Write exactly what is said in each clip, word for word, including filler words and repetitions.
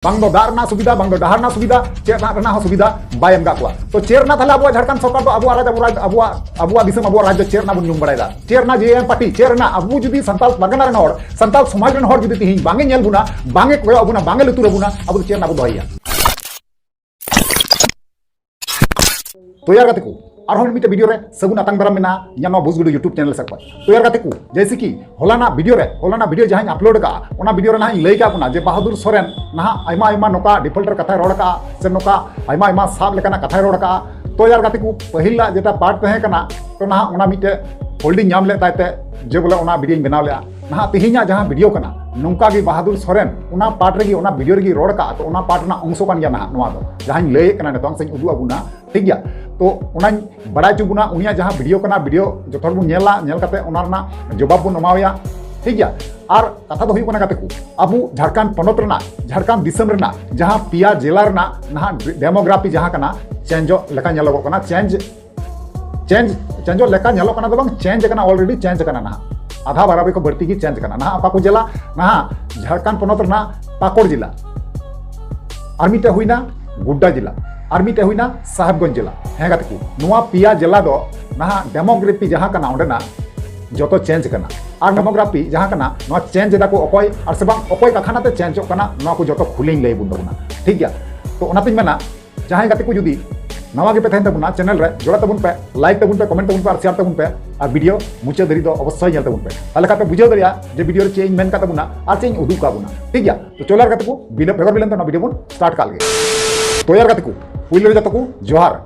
ᱵᱟᱝ ᱫᱚ ᱫᱟᱜ ᱨᱮᱱᱟᱜ ᱥᱩᱵᱤᱫᱷᱟ, ᱵᱟᱝ ᱫᱚ ᱰᱟᱦᱟᱨ ᱨᱮᱱᱟᱜ ᱥᱩᱵᱤᱫᱷᱟ, ᱪᱮᱫ ᱨᱮᱱᱟᱜ ᱨᱮᱱᱟᱜ ᱦᱚᱸ ᱥᱩᱵᱤᱫᱷᱟ ᱵᱟᱭ ᱮᱢ ᱠᱟᱜ ᱠᱚᱣᱟ᱾ ᱛᱚ ᱪᱮᱫ ᱨᱮᱱᱟᱜ ᱛᱟᱦᱞᱮ ᱟᱵᱚᱣᱟᱜ ᱡᱷᱟᱲᱠᱷᱚᱸᱰ ᱥᱚᱨᱠᱟᱨ ᱫᱚ ᱟᱵᱚᱣᱟᱜ ᱨᱟᱡᱽ, ᱟᱵᱚ ᱨᱟᱡᱽ, ᱟᱵᱚᱣᱟᱜ, ᱟᱵᱚᱣᱟᱜ ᱫᱤᱥᱚᱢ, ᱟᱵᱚᱣᱟᱜ ᱨᱟᱡᱽ ᱫᱚ ᱪᱮᱫ ᱨᱮᱱᱟᱜ ᱵᱚᱱ ᱧᱩᱢ ᱵᱟᱲᱟᱭᱮᱫᱟ? ᱪᱮᱫ ᱨᱮᱱᱟᱜ ᱯᱟᱨᱴᱤ, ᱪᱮᱫ ᱨᱮᱱᱟᱜ? ᱟᱵᱚ ᱡᱩᱫᱤ ᱥᱟᱱᱛᱟᱲ ᱯᱟᱨᱜᱟᱱᱟ ᱨᱮᱱ ᱦᱚᱲ, ᱥᱟᱱᱛᱟᱲ ᱥᱚᱢᱟᱡᱽ ᱨᱮᱱ ᱦᱚᱲ ᱡᱩᱫᱤ ᱛᱤᱦᱤᱧ ᱵᱟᱝ ᱮ ᱧᱮᱞ ᱵᱚᱱᱟ, ᱵᱟᱝ ᱮ ᱠᱚᱭᱚᱜ ᱟᱵᱚᱱᱟ, ᱵᱟᱝ ᱮ ᱞᱩᱛᱩᱨ ᱟᱵᱚᱱᱟ, ᱟᱵᱚ ᱫᱚ ᱪᱮᱫ ᱨᱮᱱᱟᱜ ᱵᱚ ᱫᱚᱦᱚᱭᱮᱭᱟ? ᱛᱚ ᱭᱟᱨ ᱜᱟᱛᱮ ᱠᱚ, ᱟᱨᱦᱚᱸ ᱢᱤᱫᱴᱮᱱ ᱵᱷᱤᱰᱤᱭᱳ ᱨᱮ ᱥᱟᱹᱜᱩᱱ ᱟᱛᱟᱝ ᱫᱟᱨᱟᱢ ᱢᱮᱱᱟᱜᱼᱟ ᱤᱧᱟᱹᱜ ᱱᱚᱣᱟ ᱵᱩᱡᱽᱜᱩᱰᱩ YouTube ᱪᱮᱱᱮᱞ ᱥᱮᱫ ᱠᱷᱚᱱ᱾ ᱛᱚ ᱭᱟᱨ ᱜᱟᱛᱮ ᱠᱚ, ᱡᱮᱭᱥᱮ ᱠᱤ ᱦᱚᱞᱟᱱᱟᱜ ᱵᱷᱤᱰᱤᱭᱳ ᱨᱮ, ᱦᱚᱞᱟᱱᱟᱜ ᱵᱷᱤᱰᱤᱭᱳ ᱡᱟᱦᱟᱸᱧ ᱟᱯᱞᱳᱰ ᱟᱠᱟᱫᱼᱟ, ᱚᱱᱟ ᱵᱷᱤᱰᱤᱭᱳ ᱨᱮ ᱱᱟᱦᱟᱜ ᱤᱧ ᱞᱟᱹᱭ ᱠᱟᱜ ᱵᱚᱱᱟ ᱡᱮ ᱵᱟᱦᱟᱫᱩᱨ ᱥᱚᱨᱮᱱ ᱱᱟᱦᱟᱜ ᱟᱭᱢᱟ ᱟᱭᱢᱟ ᱱᱚᱝᱠᱟ ᱰᱤᱯᱷᱚᱞᱴᱟᱨ ᱠᱟᱛᱷᱟᱭ ᱨᱚᱲ ᱟᱠᱟᱫᱼᱟ, ᱥᱮ ᱱᱚᱝᱠᱟ ᱟᱭᱢᱟ ᱟᱭᱢᱟ ᱥᱟᱵ ᱞᱮᱠᱟᱱᱟᱜ ᱠᱟᱛᱷᱟᱭ ᱨᱚᱲ ᱟᱠᱟᱫᱼᱟ᱾ ᱛᱚ ᱭᱟᱨ ᱜᱟᱛᱮ ᱠᱚ, ᱯᱟᱹᱦᱤᱞᱟᱜ ᱡᱮᱴᱟ ᱯᱟᱨᱴ ᱛᱟᱦᱮᱸ ᱠᱟᱱᱟ, ᱛᱚ ᱱᱟᱦᱟᱜ ᱚᱱᱟ ᱢᱤᱫᱴᱮᱡ ᱦᱳᱞᱰᱤᱝ ᱧᱟᱢ ᱞᱮᱫ ᱛᱟᱭ ᱛᱮ ᱡᱮ ᱵᱚᱞᱮ ᱚᱱᱟ ᱵᱷᱤᱰᱤᱭᱳᱧ ᱵᱮᱱᱟᱣ ᱞᱮᱫᱼᱟ᱾ ᱱᱟᱦᱟᱜ ᱛᱮᱦᱮᱧᱟᱜ ᱡᱟᱦᱟᱸ ᱵᱷᱤᱰᱤᱭᱳ ᱠᱟᱱᱟ, ᱱᱚᱝᱠᱟ ᱜᱮ ᱵᱟᱦᱟᱫᱩᱨ ᱥᱚᱨᱮᱱ ᱚᱱᱟ ᱯᱟᱨᱴ ᱨᱮᱜᱮ, ᱚᱱᱟ ᱵᱷᱤᱰᱤᱭᱳ ᱨᱮᱜᱮ ᱨᱚᱲ ᱟᱠᱟᱫᱼᱟ᱾ ᱛᱚ ᱚᱱᱟ ᱯᱟᱨᱴ ᱨᱮᱱᱟᱜ ᱚᱝᱥᱚ ᱠᱟᱱ ᱜᱮᱭᱟ ᱱᱟᱦᱟᱜ ᱱᱚᱣᱟ ᱫᱚ, ᱡᱟᱦᱟᱸᱧ ᱞᱟᱹᱭᱮᱫ ᱠᱟᱱᱟ ᱱᱤᱛᱚᱝ ᱥᱮᱧ ᱩᱫᱩᱜ ᱟᱵᱚᱱᱟ, ᱴᱷᱤᱠ ᱜᱮᱭᱟ? ᱛᱚ ᱚᱱᱟᱧ ᱵᱟᱲᱟᱭ ᱦᱚᱪᱚ ᱵᱚᱱᱟ, ᱩᱱᱤᱭᱟᱜ ᱡᱟᱦᱟᱸ ᱵᱷᱤᱰᱤᱭᱳ ᱠᱟᱱᱟ, ᱵᱷᱤᱰᱤᱭᱳ ᱡᱚᱛᱚ ᱦᱚᱲ ᱵᱚᱱ ᱧᱮᱞᱟ, ᱧᱮᱞ ᱠᱟᱛᱮ ᱚᱱᱟ ᱨᱮᱱᱟᱜ ᱡᱚᱵᱟᱵ ᱵᱚᱱ ᱮᱢᱟᱣᱟᱭᱟ, ᱴᱷᱤᱠ ᱜᱮᱭᱟ? ᱟᱨ ᱠᱟᱛᱷᱟ ᱫᱚ ᱦᱩᱭᱩᱜ ᱠᱟᱱᱟ ᱜᱟᱛᱮ ᱠᱚ, ᱟᱵᱚ ᱡᱷᱟᱲᱠᱷᱚᱸᱰ ᱯᱚᱱᱚᱛ ᱨᱮᱱᱟᱜ, ᱡᱷᱟᱲᱠᱷᱚᱸᱰ ᱫᱤᱥᱚᱢ ᱨᱮᱱᱟᱜ ᱡᱟᱦᱟᱸ ᱯᱮᱭᱟ ᱡᱮᱞᱟ ᱨᱮᱱᱟᱜ ᱱᱟᱦᱟᱜ ᱰᱮᱢᱳᱜᱨᱟᱯᱷᱤ ᱡᱟᱦᱟᱸ ᱠᱟᱱᱟ, ᱪᱮᱧᱡᱚᱜ ᱞᱮᱠᱟ ᱧᱮᱞᱚᱜᱚᱜ ᱠᱟᱱᱟ᱾ ᱪᱮᱧᱡᱽ, ᱪᱮᱧᱡᱽ, ᱪᱮᱧᱡᱚᱜ ᱞᱮᱠᱟ ᱧᱮᱞᱚᱜ ᱠᱟᱱᱟ ᱫᱚ ᱵᱟᱝ, ᱪᱮᱧᱡᱽ ᱟᱠᱟᱱᱟ, ᱚᱞᱨᱮᱰᱤ ᱪᱮᱧᱡᱽ ᱟᱠᱟᱱᱟ ᱱᱟᱦᱟᱜ᱾ ᱟᱫᱷᱟ ᱵᱟᱨᱟᱵᱟᱨᱤ ᱠᱚ ᱵᱟᱹᱲᱛᱤ ᱜᱮ ᱪᱮᱧᱡᱽ ᱟᱠᱟᱱᱟ ᱱᱟᱦᱟᱜ᱾ ᱚᱠᱟ ᱠᱚ ᱡᱮᱞᱟ? ᱱᱟᱦᱟᱜ ᱡᱷᱟᱲᱠᱷᱚᱸᱰ ᱯᱚᱱᱚᱛ ᱨᱮᱱᱟᱜ ᱯᱟᱠᱩᱲ ᱡᱮᱞᱟ, ᱟᱨ ᱢᱤᱫᱴᱮᱡ ᱦᱩᱭᱱᱟ ᱜᱳᱰᱰᱟ ᱡᱮᱞᱟ, ᱟᱨ ᱢᱤᱫᱴᱮᱡ ᱦᱩᱭᱱᱟ ᱥᱟᱦᱮᱵᱽᱜᱚᱸᱡᱽ ᱡᱮᱞᱟ᱾ ᱦᱮᱸ ᱜᱟᱛᱮ ᱠᱚ, ᱱᱚᱣᱟ ᱯᱮᱭᱟ ᱡᱮᱞᱟ ᱫᱚ ᱱᱟᱦᱟᱜ ᱰᱮᱢᱳᱜᱨᱟᱯᱷᱤ ᱡᱟᱦᱟᱸ ᱠᱟᱱᱟ, ᱚᱸᱰᱮᱱᱟᱜ ᱡᱚᱛᱚ ᱪᱮᱧᱡᱽ ᱠᱟᱱᱟ᱾ ᱟᱨ ᱰᱮᱢᱳᱜᱨᱟᱯᱷᱤ ᱡᱟᱦᱟᱸ ᱠᱟᱱᱟ, ᱱᱚᱣᱟ ᱪᱮᱧᱡᱽ ᱮᱫᱟ ᱠᱚ ᱚᱠᱚᱭ, ᱟᱨ ᱥᱮ ᱵᱟᱝ ᱚᱠᱚᱭ ᱠᱟᱨᱠᱷᱟᱱᱟ ᱛᱮ ᱪᱮᱧᱡᱚᱜ ᱠᱟᱱᱟ, ᱱᱚᱣᱟ ᱠᱚ ᱡᱚᱛᱚ ᱠᱷᱩᱞᱟᱹᱧ ᱞᱟᱹᱭ ᱟᱵᱚᱱ ᱛᱟᱵᱚᱱᱟ, ᱴᱷᱤᱠ ᱜᱮᱭᱟ? ᱛᱚ ᱚᱱᱟᱛᱤᱧ ᱢᱮᱱᱟ, ᱡᱟᱦᱟᱸᱭ ᱜᱟᱛᱮ ᱠᱚ ᱡᱩᱫᱤ ᱱᱟᱣᱟ ᱜᱮᱯᱮ ᱛᱟᱦᱮᱱ ᱛᱟᱵᱚᱱᱟ, ᱪᱮᱱᱮᱞ ᱨᱮ ᱡᱚᱲᱟ ᱛᱟᱵᱚᱱ ᱯᱮ, ᱞᱟᱭᱤᱠ ᱛᱟᱵᱚᱱ ᱯᱮ, ᱠᱚᱢᱮᱱᱴ ᱛᱟᱵᱚᱱ ᱯᱮ, ᱟᱨ ᱥᱮᱭᱟᱨ ᱛᱟᱵᱚᱱ ᱯᱮ, ᱟᱨ ᱵᱷᱤᱰᱤᱭᱳ ᱢᱩᱪᱟᱹᱫ ᱫᱷᱟᱹᱨᱤᱡ ᱫᱚ ᱚᱵᱚᱥᱥᱳᱭ ᱧᱮᱞ ᱛᱟᱵᱚᱱ ᱯᱮ᱾ ᱛᱟᱦᱞᱮ ᱠᱷᱟᱱ ᱯᱮ ᱵᱩᱡᱷᱟᱹᱣ ᱫᱟᱲᱮᱭᱟᱜᱼᱟ ᱡᱮ ᱵᱷᱤᱰᱤᱭᱳ ᱨᱮ ᱪᱮᱫ ᱤᱧ ᱢᱮᱱ ᱠᱟᱫ ᱛᱟᱵᱚᱱᱟ ᱟᱨ ᱪᱮᱫ ᱤᱧ ᱩᱫᱩᱜ ᱠᱟᱫ ᱵᱚᱱᱟ, ᱴᱷᱤᱠ ᱜᱮᱭᱟ? ᱛᱚ ᱪᱚᱞᱚ ᱭᱟᱨ ᱜᱟᱛᱮ ᱠᱚ, ᱵᱤᱞᱚᱢ ᱵᱮᱜᱚᱨ ᱵᱤᱞᱚᱢ ᱛᱮ ᱚᱱᱟ ᱵᱷᱤᱰᱤᱭᱳ ᱵᱚᱱ ᱥᱴᱟᱨᱴ ᱠᱟᱜ ᱞᱮᱜᱮ᱾ ᱛᱚ ᱭᱟᱨ ᱜᱟᱛᱮ ᱠᱚ, ᱯᱩᱭᱞᱩ ᱨᱮ ᱡᱚᱛᱚ ᱠᱚ ᱡᱚᱦᱟᱨ᱾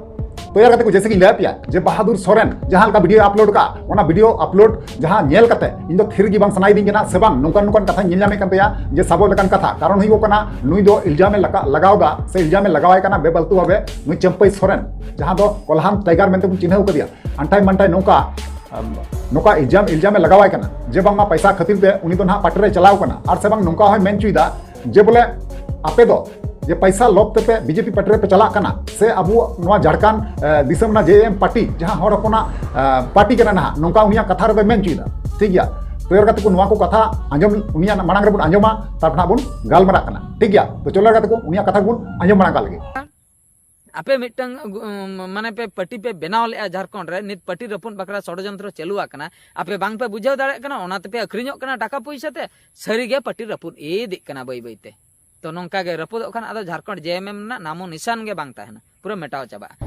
ᱛᱚ ᱭᱟᱨ ᱜᱟᱛᱮ ᱠᱚ, ᱡᱮᱭᱥᱮ ᱠᱤᱧ ᱞᱟᱹᱭ ᱟᱯᱮᱭᱟ ᱡᱮ ᱵᱟᱦᱟᱫᱩᱨ ᱥᱚᱨᱮᱱ ᱡᱟᱦᱟᱸ ᱞᱮᱠᱟ ᱵᱷᱤᱰᱤᱭᱳ ᱟᱯᱞᱳᱰ ᱠᱟᱜ, ᱚᱱᱟ ᱵᱷᱤᱰᱤᱭᱳ ᱟᱯᱞᱳᱰ ᱡᱟᱦᱟᱸ ᱧᱮᱞ ᱠᱟᱛᱮ ᱤᱧ ᱫᱚ ᱛᱷᱤᱨ ᱜᱮ ᱵᱟᱝ ᱥᱟᱱᱟᱭᱤᱫᱤᱧ ᱠᱟᱱᱟ, ᱥᱮ ᱵᱟᱝ ᱱᱚᱝᱠᱟᱱ ᱱᱚᱝᱠᱟᱱ ᱠᱟᱛᱷᱟᱧ ᱧᱮᱞ ᱧᱟᱢᱮᱫ ᱠᱟᱱ ᱛᱟᱭᱟ ᱡᱮ ᱥᱟᱵᱚᱜ ᱞᱮᱠᱟᱱ ᱠᱟᱛᱷᱟ᱾ ᱠᱟᱨᱚᱱ ᱦᱩᱭᱩᱜ ᱠᱟᱱᱟ, ᱱᱩᱭ ᱫᱚ ᱤᱞᱡᱟᱢᱮ ᱞᱟᱜᱟ-, ᱞᱟᱜᱟᱣ ᱫᱟ, ᱥᱮ ᱤᱞᱡᱟᱢᱮ ᱞᱟᱜᱟᱣᱟᱭ ᱠᱟᱱᱟ ᱵᱮᱵᱟᱞᱛᱩ ᱵᱷᱟᱵᱮ ᱱᱩᱭ ᱪᱟᱹᱢᱯᱟᱹᱭ ᱥᱚᱨᱮᱱ, ᱡᱟᱦᱟᱸ ᱫᱚ ᱠᱚᱞᱦᱟᱱ ᱴᱟᱭᱜᱟᱨ ᱢᱮᱱᱛᱮ ᱵᱚᱱ ᱪᱤᱱᱦᱟᱹᱣ ᱠᱟᱫᱮᱭᱟ᱾ ᱟᱱᱴᱟᱭ ᱢᱟᱱᱴᱟᱭ ᱱᱚᱝᱠᱟ, ᱟᱢ, ᱱᱚᱝᱠᱟ ᱤᱞᱡᱟᱢ, ᱤᱞᱡᱟᱢᱮ ᱞᱟᱜᱟᱣᱟᱭ ᱠᱟᱱᱟ ᱡᱮ ᱵᱟᱝᱢᱟ ᱯᱟᱭᱥᱟ ᱠᱷᱟᱹᱛᱤᱨ ᱛᱮ ᱩᱱᱤ ᱫᱚ ᱱᱟᱦᱟᱜ ᱯᱟᱴᱤ ᱨᱮ ᱪᱟᱞᱟᱣ ᱠᱟᱱᱟ, ᱟᱨ ᱥᱮ ᱵᱟᱝ ᱱᱚᱝᱠᱟ ᱦᱚᱸᱭ ᱢᱮᱱ ᱦᱚᱪᱚᱭᱮᱫᱟ ᱡᱮ ᱵᱚᱞᱮ ᱟᱯᱮ ᱫᱚ ᱡᱮ ᱯᱟᱭᱥᱟ ᱞᱚᱵᱷ ᱛᱮᱯᱮ ᱵᱤᱡᱮᱯᱤ ᱯᱟᱴᱤ ᱨᱮᱯᱮ ᱪᱟᱞᱟᱜ ᱠᱟᱱᱟ, ᱥᱮ ᱟᱵᱚ ᱱᱚᱣᱟ ᱡᱷᱟᱲᱠᱷᱚᱸᱰ, ᱮ, ᱫᱤᱥᱚᱢ ᱨᱮᱱᱟᱜ ᱡᱮ ᱮᱢ ᱯᱟᱴᱤ, ᱡᱟᱦᱟᱸ ᱦᱚᱲ ᱦᱚᱯᱚᱱᱟᱜ, ᱮ, ᱯᱟᱴᱤ ᱠᱟᱱᱟ ᱱᱟᱦᱟᱜ, ᱱᱚᱝᱠᱟ ᱩᱱᱤᱭᱟᱜ ᱠᱟᱛᱷᱟ ᱨᱮᱫᱚᱭ ᱢᱮᱱ ᱦᱚᱪᱚᱭᱮᱫᱟ, ᱴᱷᱤᱠ ᱜᱮᱭᱟ? ᱛᱚ ᱭᱟᱨ ᱜᱟᱛᱮ ᱠᱚ, ᱱᱚᱣᱟ ᱠᱚ ᱠᱟᱛᱷᱟ ᱟᱸᱡᱚᱢ, ᱩᱱᱤᱭᱟᱜ ᱢᱟᱲᱟᱝ ᱨᱮᱵᱚᱱ ᱟᱸᱡᱚᱢᱟ, ᱛᱟᱨᱯᱚᱨ ᱦᱟᱸᱜ ᱵᱚᱱ ᱜᱟᱞᱢᱟᱨᱟᱜ ᱠᱟᱱᱟ, ᱴᱷᱤᱠ ᱜᱮᱭᱟ? ᱛᱚ ᱪᱚᱞᱚ ᱭᱟᱨ ᱜᱟᱛᱮ ᱠᱚ, ᱩᱱᱤᱭᱟᱜ ᱠᱟᱛᱷᱟ ᱵᱚᱱ ᱟᱸᱡᱚᱢ ᱢᱟᱲᱟᱝ ᱠᱟᱜ ᱞᱮᱜᱮ᱾ ᱟᱯᱮ ᱢᱤᱫᱴᱟᱝ, ᱩᱢ, ᱢᱟᱱᱮ ᱯᱮ ᱯᱟᱹᱴᱤ ᱯᱮ ᱵᱮᱱᱟᱣ ᱞᱮᱜᱼᱟ ᱡᱷᱟᱲᱠᱷᱚᱸᱰ ᱨᱮ, ᱱᱤᱛ ᱯᱟᱹᱴᱤ ᱨᱟᱹᱯᱩᱫ ᱵᱟᱠᱷᱨᱟ ᱥᱚᱲᱚᱡᱚᱱᱛᱨᱚ ᱪᱟᱹᱞᱩ ᱟᱠᱟᱱᱟ, ᱟᱯᱮ ᱵᱟᱝ ᱯᱮ ᱵᱩᱡᱷᱟᱹᱣ ᱫᱟᱲᱮᱭᱟᱜ ᱠᱟᱱᱟ, ᱚᱱᱟ ᱛᱮᱯᱮ ᱟᱹᱠᱷᱨᱤᱧᱚᱜ ᱠᱟᱱᱟ ᱴᱟᱠᱟ ᱯᱚᱭᱥᱟ ᱛᱮ, ᱥᱟᱹᱨᱤ ᱜᱮ ᱯᱟᱹᱴᱤ ᱨᱟᱹᱯᱩᱫ ᱤᱫᱤᱜ ᱠᱟᱱᱟ ᱵᱟᱹᱭ ᱵᱟᱹᱭ ᱛᱮ᱾ ᱛᱚ ᱱᱚᱝᱠᱟ ᱜᱮ ᱨᱟᱹᱯᱩᱫᱚᱜ ᱠᱷᱟᱱ ᱟᱫᱚ ᱡᱷᱟᱲᱠᱷᱚᱸᱰ ᱡᱮ ᱮᱢ ᱮᱢ ᱨᱮᱱᱟᱜ ᱱᱟᱢᱚ ᱱᱤᱥᱟᱱ ᱜᱮ ᱵᱟᱝ ᱛᱟᱦᱮᱱᱟ, ᱯᱩᱨᱟᱹ ᱢᱮᱴᱟᱣ ᱪᱟᱵᱟᱜᱼᱟ᱾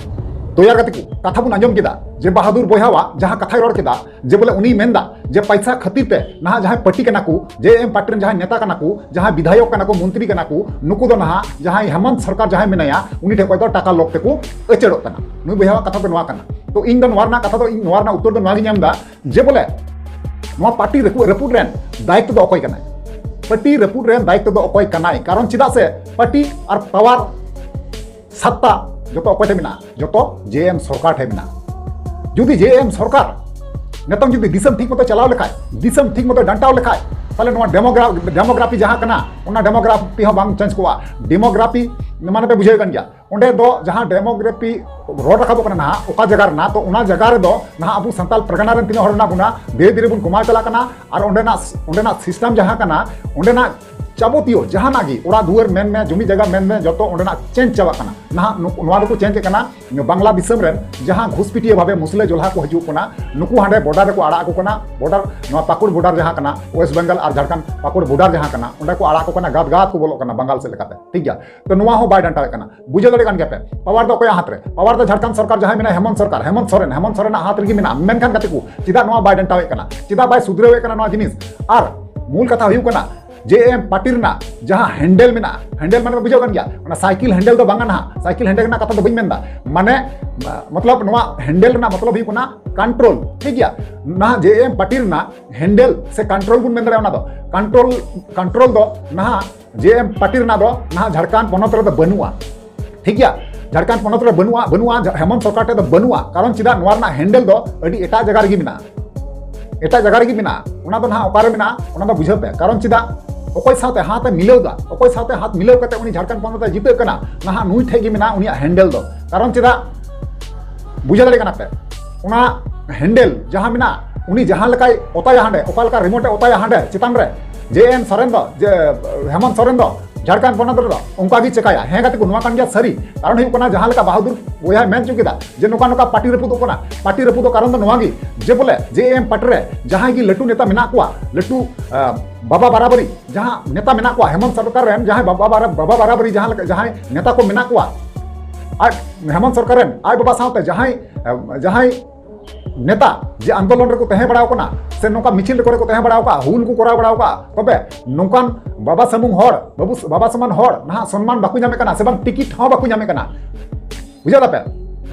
ᱛᱚ ᱭᱟᱨ ᱜᱟᱛᱮ ᱠᱚ, ᱠᱟᱛᱷᱟ ᱵᱚᱱ ᱟᱸᱡᱚᱢ ᱠᱮᱫᱟ ᱡᱮ ᱵᱟᱦᱟᱫᱩᱨ ᱵᱚᱭᱦᱟᱣᱟᱜ ᱡᱟᱦᱟᱸ ᱠᱟᱛᱷᱟᱭ ᱨᱚᱲ ᱠᱮᱫᱟ, ᱡᱮ ᱵᱚᱞᱮ ᱩᱱᱤᱭ ᱢᱮᱱᱫᱟ ᱡᱮ ᱯᱟᱭᱥᱟ ᱠᱷᱟᱹᱛᱤᱨ ᱛᱮ ᱱᱟᱦᱟᱜ ᱡᱟᱦᱟᱸᱭ ᱯᱟᱹᱴᱤ ᱠᱟᱱᱟ ᱠᱚ, ᱡᱮ ᱮᱢ ᱯᱟᱹᱴᱤ ᱨᱮᱱ ᱡᱟᱦᱟᱸᱭ ᱱᱮᱛᱟ ᱠᱟᱱᱟ ᱠᱚ, ᱡᱟᱦᱟᱸᱭ ᱵᱤᱫᱷᱟᱭᱚᱠ ᱠᱟᱱᱟ ᱠᱚ, ᱢᱚᱱᱛᱨᱤ ᱠᱟᱱᱟ ᱠᱚ, ᱱᱩᱠᱩ ᱫᱚ ᱱᱟᱦᱟᱜ ᱡᱟᱦᱟᱸᱭ ᱦᱮᱢᱚᱱᱛ ᱥᱚᱨᱠᱟᱨ ᱡᱟᱦᱟᱸᱭ ᱢᱮᱱᱟᱭᱟ, ᱩᱱᱤ ᱴᱷᱮᱱ ᱠᱷᱚᱱ ᱫᱚ ᱴᱟᱠᱟ ᱞᱚᱵ ᱛᱮᱠᱚ ᱟᱹᱪᱟᱹᱲᱚᱜ ᱠᱟᱱᱟ᱾ ᱱᱩᱭ ᱵᱚᱭᱦᱟᱣᱟᱜ ᱠᱟᱛᱷᱟ ᱫᱚ ᱱᱚᱣᱟ ᱠᱟᱱᱟ᱾ ᱛᱚ ᱤᱧ ᱫᱚ ᱱᱚᱣᱟ ᱨᱮᱱᱟᱜ ᱠᱟᱛᱷᱟ ᱫᱚ, ᱤᱧ ᱱᱚᱣᱟ ᱨᱮᱱᱟᱜ ᱩᱛᱛᱚᱨ ᱫᱚ ᱱᱚᱣᱟ ᱜᱤᱧ ᱮᱢ ᱮᱫᱟ ᱡᱮ ᱵᱚᱞᱮ ᱱᱚᱣᱟ ᱯᱟᱹᱴᱤ ᱨᱟᱹᱯᱩᱫ, ᱨᱟᱹᱯᱩᱫ ᱨᱮᱱ ᱫᱟᱭᱤᱛᱛᱚ ᱫᱚ ᱚᱠᱚᱭ ᱠᱟᱱᱟᱭ? ᱯᱟᱹᱴᱤ ᱨᱟᱹᱯᱩᱫ ᱨᱮᱱ ᱫᱟᱭᱤᱛᱛᱚ ᱫᱚ ᱚᱠᱚᱭ ᱠᱟᱱᱟᱭ? ᱠᱟᱨᱚᱱ ᱪᱮᱫᱟᱜ ᱥᱮ ᱯᱟᱹᱴᱤ ᱟᱨ ᱯᱟᱣᱟᱨ, ᱥᱟᱛᱛᱟ ᱡᱚᱛᱚ ᱚᱠᱚᱭ ᱴᱷᱮᱱ ᱢᱮᱱᱟᱜᱼᱟ? ᱡᱚᱛᱚ ᱡᱮ ᱮᱢ ᱥᱚᱨᱠᱟᱨ ᱴᱷᱮᱱ ᱢᱮᱱᱟᱜᱼᱟ᱾ ᱡᱩᱫᱤ ᱡᱮ ᱮᱢ ᱥᱚᱨᱠᱟᱨ ᱱᱤᱛᱚᱝ ᱡᱩᱫᱤ ᱫᱤᱥᱚᱢ ᱴᱷᱤᱠ ᱢᱚᱛᱚ ᱪᱟᱞᱟᱣ ᱞᱮᱠᱷᱟᱡ, ᱫᱤᱥᱚᱢ ᱴᱷᱤᱠ ᱢᱚᱛᱚ ᱰᱟᱱᱴᱟᱣ ᱞᱮᱠᱷᱟᱡ, ᱛᱟᱦᱞᱮ ᱱᱚᱣᱟ ᱰᱮᱢᱳᱜᱨᱟ-, ᱰᱮᱢᱳᱜᱨᱟᱯᱷᱤ ᱡᱟᱦᱟᱸ ᱠᱟᱱᱟ, ᱚᱱᱟ ᱰᱮᱢᱳᱜᱨᱟᱯᱷᱤ ᱦᱚᱸ ᱵᱟᱝ ᱪᱮᱧᱡᱽ ᱠᱚᱜᱼᱟ᱾ ᱰᱮᱢᱳᱜᱨᱟᱯᱷᱤ ᱢᱟᱱᱮ ᱯᱮ ᱵᱩᱡᱷᱟᱹᱣ ᱠᱟᱱ ᱜᱮᱭᱟ, ᱚᱸᱰᱮ ᱫᱚ ᱡᱟᱦᱟᱸ ᱰᱮᱢᱳᱜᱨᱟᱯᱷᱤ ᱨᱚᱲ ᱨᱟᱠᱟᱵᱚᱜ ᱠᱟᱱᱟ ᱱᱟᱦᱟᱜ, ᱚᱠᱟ ᱡᱟᱭᱜᱟ ᱨᱮᱱᱟᱜ, ᱛᱚ ᱚᱱᱟ ᱡᱟᱭᱜᱟ ᱨᱮᱫᱚ ᱱᱟᱦᱟᱜ ᱟᱵᱚ ᱥᱟᱱᱛᱟᱞ ᱯᱟᱨᱜᱟᱱᱟ ᱨᱮᱱ ᱛᱤᱱᱟᱹᱜ ᱦᱚᱲ ᱢᱮᱱᱟᱜ ᱵᱚᱱᱟ, ᱫᱷᱤᱨᱮ ᱫᱷᱤᱨᱮ ᱵᱚᱱ ᱠᱚᱢᱟᱣ ᱪᱟᱞᱟᱜ ᱠᱟᱱᱟ᱾ ᱟᱨ ᱚᱸᱰᱮᱱᱟᱜ, ᱚᱸᱰᱮᱱᱟᱜ ᱥᱤᱥᱴᱮᱢ ᱡᱟᱦᱟᱸ ᱠᱟᱱᱟ, ᱚᱸᱰᱮᱱᱟᱜ ᱡᱟᱵᱚᱛᱤᱭᱚ ᱡᱟᱦᱟᱱᱟᱜ ᱜᱮ, ᱚᱲᱟᱜ ᱫᱩᱣᱟᱹᱨ ᱢᱮᱱ ᱢᱮ, ᱡᱚᱢᱤ ᱡᱟᱭᱜᱟ ᱢᱮᱱ ᱢᱮ, ᱡᱚᱛᱚ ᱚᱸᱰᱮᱱᱟᱜ ᱪᱮᱧᱡᱽ ᱪᱟᱵᱟᱜ ᱠᱟᱱᱟ᱾ ᱱᱟᱦᱟᱜ ᱱᱩᱠᱩ, ᱱᱚᱣᱟ ᱫᱚᱠᱚ ᱪᱮᱧᱡᱽ ᱮᱫ ᱠᱟᱱᱟ ᱵᱟᱝᱞᱟ ᱫᱤᱥᱚᱢ ᱨᱮᱱ ᱡᱟᱦᱟᱸ ᱜᱷᱩᱥᱯᱤᱴᱤᱭᱟᱹ ᱵᱷᱟᱵᱮ ᱢᱩᱥᱞᱟᱹ ᱡᱚᱞᱦᱟ ᱠᱚ ᱦᱤᱡᱩᱜ ᱠᱟᱱᱟ, ᱱᱩᱠᱩ ᱦᱟᱸᱰᱮ ᱵᱚᱰᱟᱨ ᱨᱮᱠᱚ ᱟᱲᱟᱜ ᱟᱠᱚ ᱠᱟᱱᱟ᱾ ᱵᱚᱰᱟᱨ, ᱱᱚᱣᱟ ᱯᱟᱠᱩᱲ ᱵᱚᱰᱟᱨ ᱡᱟᱦᱟᱸ ᱠᱟᱱᱟ, ᱳᱭᱮᱥᱴ ᱵᱮᱝᱜᱚᱞ ᱟᱨ ᱡᱷᱟᱲᱠᱷᱚᱸᱰ ᱯᱟᱠᱩᱲ ᱵᱚᱰᱟᱨ ᱡᱟᱦᱟᱸ ᱠᱟᱱᱟ, ᱚᱸᱰᱮ ᱠᱚ ᱟᱲᱟᱜ ᱟᱠᱚ ᱠᱟᱱᱟ, ᱜᱟᱫ ᱜᱟᱫ ᱠᱚ ᱵᱚᱞᱚᱜ ᱠᱟᱱᱟ ᱵᱟᱝᱜᱟᱞ ᱥᱮᱫ ᱞᱮᱠᱟᱛᱮ, ᱴᱷᱤᱠ ᱜᱮᱭᱟ? ᱛᱚ ᱱᱚᱣᱟ ᱦᱚᱸ ᱵᱟᱭ ᱰᱟᱱᱴᱟᱣᱮᱫ ᱠᱟᱱᱟ᱾ ᱵᱩᱡᱷᱟᱹᱣ ᱫᱟᱲᱮᱭᱟᱜ ᱠᱟᱱ ᱜᱮᱭᱟ ᱯᱮ, ᱯᱟᱣᱟᱨ ᱫᱚ ᱚᱠᱚᱭᱟᱜ ᱦᱟᱛ ᱨᱮ? ᱯᱟᱣᱟᱨ ᱫᱚ ᱡᱷᱟᱲᱠᱷᱚᱸᱰ ᱥᱚᱨᱠᱟᱨ ᱡᱟᱦᱟᱸᱭ ᱢᱮᱱᱟᱭᱟ, ᱦᱮᱢᱚᱱᱛ ᱥᱚᱨᱠᱟᱨ, ᱦᱮᱢᱚᱱᱛ ᱥᱚᱨᱮᱱ, ᱦᱮᱢᱚᱱᱛ ᱥᱚᱨᱮᱱᱟᱜ ᱦᱟᱛ ᱨᱮᱜᱮ ᱢᱮᱱᱟᱜᱼᱟ᱾ ᱢᱮᱱᱠᱷᱟᱱ ᱜᱟᱛᱮ ᱠᱚ, ᱪᱮᱫᱟᱜ ᱱᱚᱣᱟ ᱵᱟᱭ ᱰᱟᱱᱴᱟᱣᱮᱫ ᱠᱟᱱᱟ? ᱪᱮᱫᱟᱜ ᱵᱟᱭ ᱥᱩᱫᱷᱨᱟᱹᱣᱮᱫ ᱠᱟᱱᱟ ᱱᱚᱣᱟ ᱡᱤᱱᱤᱥ? ᱟᱨ ᱢᱩᱞ ᱠᱟᱛᱷᱟ ᱦᱩᱭᱩᱜ ᱠᱟᱱᱟ, ᱡᱮ ᱮᱢ ᱯᱟᱨᱴᱤ ᱨᱮᱱᱟᱜ ᱡᱟᱦᱟᱸ ᱦᱮᱱᱰᱮᱞ ᱢᱮᱱᱟᱜᱼᱟ, ᱦᱮᱱᱰᱮᱞ ᱢᱟᱱᱮ ᱵᱩᱡᱷᱟᱹᱣ ᱠᱟᱱ ᱜᱮᱭᱟ, ᱚᱱᱟ ᱥᱟᱭᱠᱮᱞ ᱦᱮᱱᱰᱮᱞ ᱫᱚ ᱵᱟᱝᱟ ᱱᱟᱦᱟᱜ, ᱥᱟᱭᱠᱮᱞ ᱦᱮᱱᱰᱮᱞ ᱨᱮᱱᱟᱜ ᱠᱟᱛᱷᱟ ᱫᱚ ᱵᱟᱹᱧ ᱢᱮᱱᱫᱟ, ᱢᱟᱱᱮ, ᱢᱚᱛᱞᱚᱵ ᱱᱚᱣᱟ ᱦᱮᱱᱰᱮᱞ ᱨᱮᱱᱟᱜ ᱢᱚᱛᱞᱚᱵ ᱦᱩᱭᱩᱜ ᱠᱟᱱᱟ ᱠᱚᱱᱴᱨᱳᱞ, ᱴᱷᱤᱠ ᱜᱮᱭᱟ? ᱱᱟᱦᱟᱜ ᱡᱮ ᱮᱢ ᱯᱟᱨᱴᱤ ᱨᱮᱱᱟᱜ ᱦᱮᱱᱰᱮᱞ ᱥᱮ ᱠᱚᱱᱴᱨᱳᱞ ᱵᱚᱱ ᱢᱮᱱ ᱫᱟᱲᱮᱭᱟᱜᱼᱟ, ᱚᱱᱟ ᱫᱚ ᱠᱚᱱᱴᱨᱳᱞ, ᱠᱚᱱᱴᱨᱳᱞ ᱫᱚ ᱱᱟᱦᱟᱜ ᱡᱮ ᱮᱢ ᱯᱟᱨᱴᱤ ᱨᱮᱱᱟᱜ ᱫᱚ ᱱᱟᱦᱟᱜ ᱡᱷᱟᱲᱠᱷᱚᱸᱰ ᱯᱚᱱᱚᱛ ᱨᱮᱫᱚ ᱵᱟᱹᱱᱩᱜᱼᱟ, ᱴᱷᱤᱠ ᱜᱮᱭᱟ? ᱡᱷᱟᱲᱠᱷᱚᱸᱰ ᱯᱚᱱᱚᱛ ᱨᱮ ᱵᱟᱹᱱᱩᱜᱼᱟ, ᱵᱟᱹᱱᱩᱜᱼᱟ, ᱡᱷᱟ-, ᱦᱮᱢᱚᱱᱛ ᱥᱚᱨᱠᱟᱨ ᱴᱷᱮᱱ ᱫᱚ ᱵᱟᱹᱱᱩᱜᱼᱟ᱾ ᱠᱟᱨᱚᱱ ᱪᱮᱫᱟᱜ? ᱱᱚᱣᱟ ᱨᱮᱱᱟᱜ ᱦᱮᱱᱰᱮᱞ ᱫᱚ ᱟᱹᱰᱤ ᱮᱴᱟᱜ ᱡᱟᱭᱜᱟ ᱨᱮᱜᱮ ᱢᱮᱱᱟᱜᱼᱟ, ᱮᱴᱟᱜ ᱡᱟᱭᱜᱟ ᱨᱮᱜᱮ ᱢᱮᱱᱟᱜᱼᱟ᱾ ᱚᱱᱟ ᱫᱚ ᱱᱟᱦᱟᱜ ᱚᱠᱟᱨᱮ ᱢᱮᱱᱟᱜᱼᱟ, ᱚᱱᱟ ᱫᱚ ᱵᱩᱡᱷᱟᱹᱣ ᱯᱮ᱾ ᱠᱟᱨᱚᱱ ᱪᱮᱫᱟᱜ? ᱚᱠᱚᱭ ᱥᱟᱶᱛᱮ ᱦᱟᱛ ᱮ ᱢᱤᱞᱟᱹᱣ ᱫᱟ, ᱚᱠᱚᱭ ᱥᱟᱶᱛᱮ ᱦᱟᱛ ᱢᱤᱞᱟᱹᱣ ᱠᱟᱛᱮ ᱩᱱᱤ ᱡᱷᱟᱲᱠᱷᱚᱸᱰ ᱯᱚᱱᱚᱛ ᱮ ᱡᱤᱛᱟᱹᱜ ᱠᱟᱱᱟ, ᱱᱟᱦᱟᱜ ᱱᱩᱭ ᱴᱷᱮᱡ ᱜᱮ ᱢᱮᱱᱟᱜᱼᱟ ᱩᱱᱤᱭᱟᱜ ᱦᱮᱱᱰᱮᱞ ᱫᱚ᱾ ᱠᱟᱨᱚᱱ ᱪᱮᱫᱟᱜ? ᱵᱩᱡᱷᱟᱹᱣ ᱫᱟᱲᱮᱭᱟᱜ ᱠᱟᱱᱟ ᱯᱮ? ᱚᱱᱟ ᱦᱮᱱᱰᱮᱞ ᱡᱟᱦᱟᱸ ᱢᱮᱱᱟᱜᱼᱟ, ᱩᱱᱤ ᱡᱟᱦᱟᱸ ᱞᱮᱠᱟᱭ ᱚᱛᱟᱭᱟ ᱦᱟᱸᱰᱮ, ᱚᱠᱟ ᱞᱮᱠᱟ ᱨᱤᱢᱳᱴ ᱮ ᱚᱛᱟᱭᱟ ᱦᱟᱸᱰᱮ ᱪᱮᱛᱟᱱ ᱨᱮ, ᱡᱮ ᱮᱱ ᱥᱚᱨᱮᱱ ᱫᱚ, ᱡᱮ ᱦᱮᱢᱚᱱᱛ ᱥᱚᱨᱮᱱ ᱫᱚ ᱡᱷᱟᱲᱠᱷᱚᱸᱰ ᱯᱚᱱᱚᱛ ᱨᱮᱫᱚ ᱚᱱᱠᱟ ᱜᱮ ᱪᱮᱠᱟᱭᱟ᱾ ᱦᱮᱸ ᱜᱟᱛᱮ ᱠᱚ, ᱱᱚᱣᱟ ᱠᱟᱱ ᱜᱮᱭᱟ ᱥᱟᱹᱨᱤ᱾ ᱠᱟᱨᱚᱱ ᱦᱩᱭᱩᱜ ᱠᱟᱱᱟ, ᱡᱟᱦᱟᱸ ᱞᱮᱠᱟ ᱵᱟᱦᱟᱫᱩᱨ ᱵᱚᱭᱦᱟᱭ ᱢᱮᱱ ᱦᱚᱪᱚ ᱠᱮᱫᱟ ᱡᱮ ᱱᱚᱝᱠᱟ ᱱᱚᱝᱠᱟ ᱯᱟᱨᱴᱤ ᱨᱟᱹᱯᱩᱫᱚᱜ ᱠᱟᱱᱟ, ᱯᱟᱨᱴᱤ ᱨᱟᱹᱯᱩᱫᱚᱜ ᱠᱟᱨᱚᱱ ᱫᱚ ᱱᱚᱣᱟ ᱜᱮ ᱡᱮ ᱵᱚᱞᱮ ᱡᱮ ᱮᱢ ᱯᱟᱨᱴᱤ ᱨᱮ ᱡᱟᱦᱟᱸᱭ ᱜᱮ ᱞᱟᱹᱴᱩ ᱱᱮᱛᱟ ᱢᱮᱱᱟᱜ ᱠᱚᱣᱟ, ᱞᱟᱹᱴᱩ, ᱟᱸ, ᱵᱟᱵᱟ ᱵᱟᱨᱟᱵᱟᱨᱤ ᱡᱟᱦᱟᱸ ᱱᱮᱛᱟ ᱢᱮᱱᱟᱜ ᱠᱚᱣᱟ, ᱦᱮᱢᱚᱱᱛ ᱥᱚᱨᱠᱟᱨ ᱨᱮᱱ ᱡᱟᱦᱟᱸᱭ ᱵᱟᱵᱟ ᱵᱟᱨᱟ-, ᱵᱟᱵᱟ ᱵᱟᱨᱟᱵᱟᱨᱤ ᱡᱟᱦᱟᱸ ᱞᱮᱠᱟ, ᱡᱟᱦᱟᱸᱭ ᱱᱮᱛᱟ ᱠᱚ ᱢᱮᱱᱟᱜ ᱠᱚᱣᱟ, ᱟᱡ ᱦᱮᱢᱚᱱᱛ ᱥᱚᱨᱠᱟᱨ ᱨᱮᱱ ᱟᱡ ᱵᱟᱵᱟ ᱥᱟᱶᱛᱮ ᱡᱟᱦᱟᱸᱭ, ᱡᱟᱦᱟᱸᱭ ᱱᱮᱛᱟ ᱡᱮ ᱟᱱᱫᱳᱞᱚᱱ ᱨᱮᱠᱚ ᱛᱟᱦᱮᱸ ᱵᱟᱲᱟᱣ ᱠᱟᱱᱟ ᱥᱮ ᱱᱚᱝᱠᱟ ᱢᱤᱪᱷᱤᱞ ᱠᱚᱨᱮ ᱠᱚ ᱛᱟᱦᱮᱸ ᱵᱟᱲᱟᱣ ᱠᱟᱜᱼᱟ, ᱦᱩᱞ ᱠᱚ ᱠᱚᱨᱟᱣ ᱵᱟᱲᱟᱣ ᱠᱟᱜᱼᱟ, ᱛᱚᱵᱮ ᱱᱚᱝᱠᱟᱱ ᱵᱟᱵᱟ ᱥᱟᱹᱢᱩᱝ ᱦᱚᱲ, ᱵᱟᱵᱩ, ᱵᱟᱵᱟ ᱥᱚᱢᱟᱱ ᱦᱚᱲ ᱱᱟᱦᱟᱜ ᱥᱚᱱᱢᱟᱱ ᱵᱟᱠᱚ ᱧᱟᱢᱮᱫ ᱠᱟᱱᱟ ᱥᱮ ᱵᱟᱝ ᱴᱤᱠᱤᱴ ᱦᱚᱸ ᱵᱟᱠᱚ ᱧᱟᱢᱮᱫ ᱠᱟᱱᱟ᱾ ᱵᱩᱡᱷᱟᱹᱣ ᱫᱟᱯᱮ?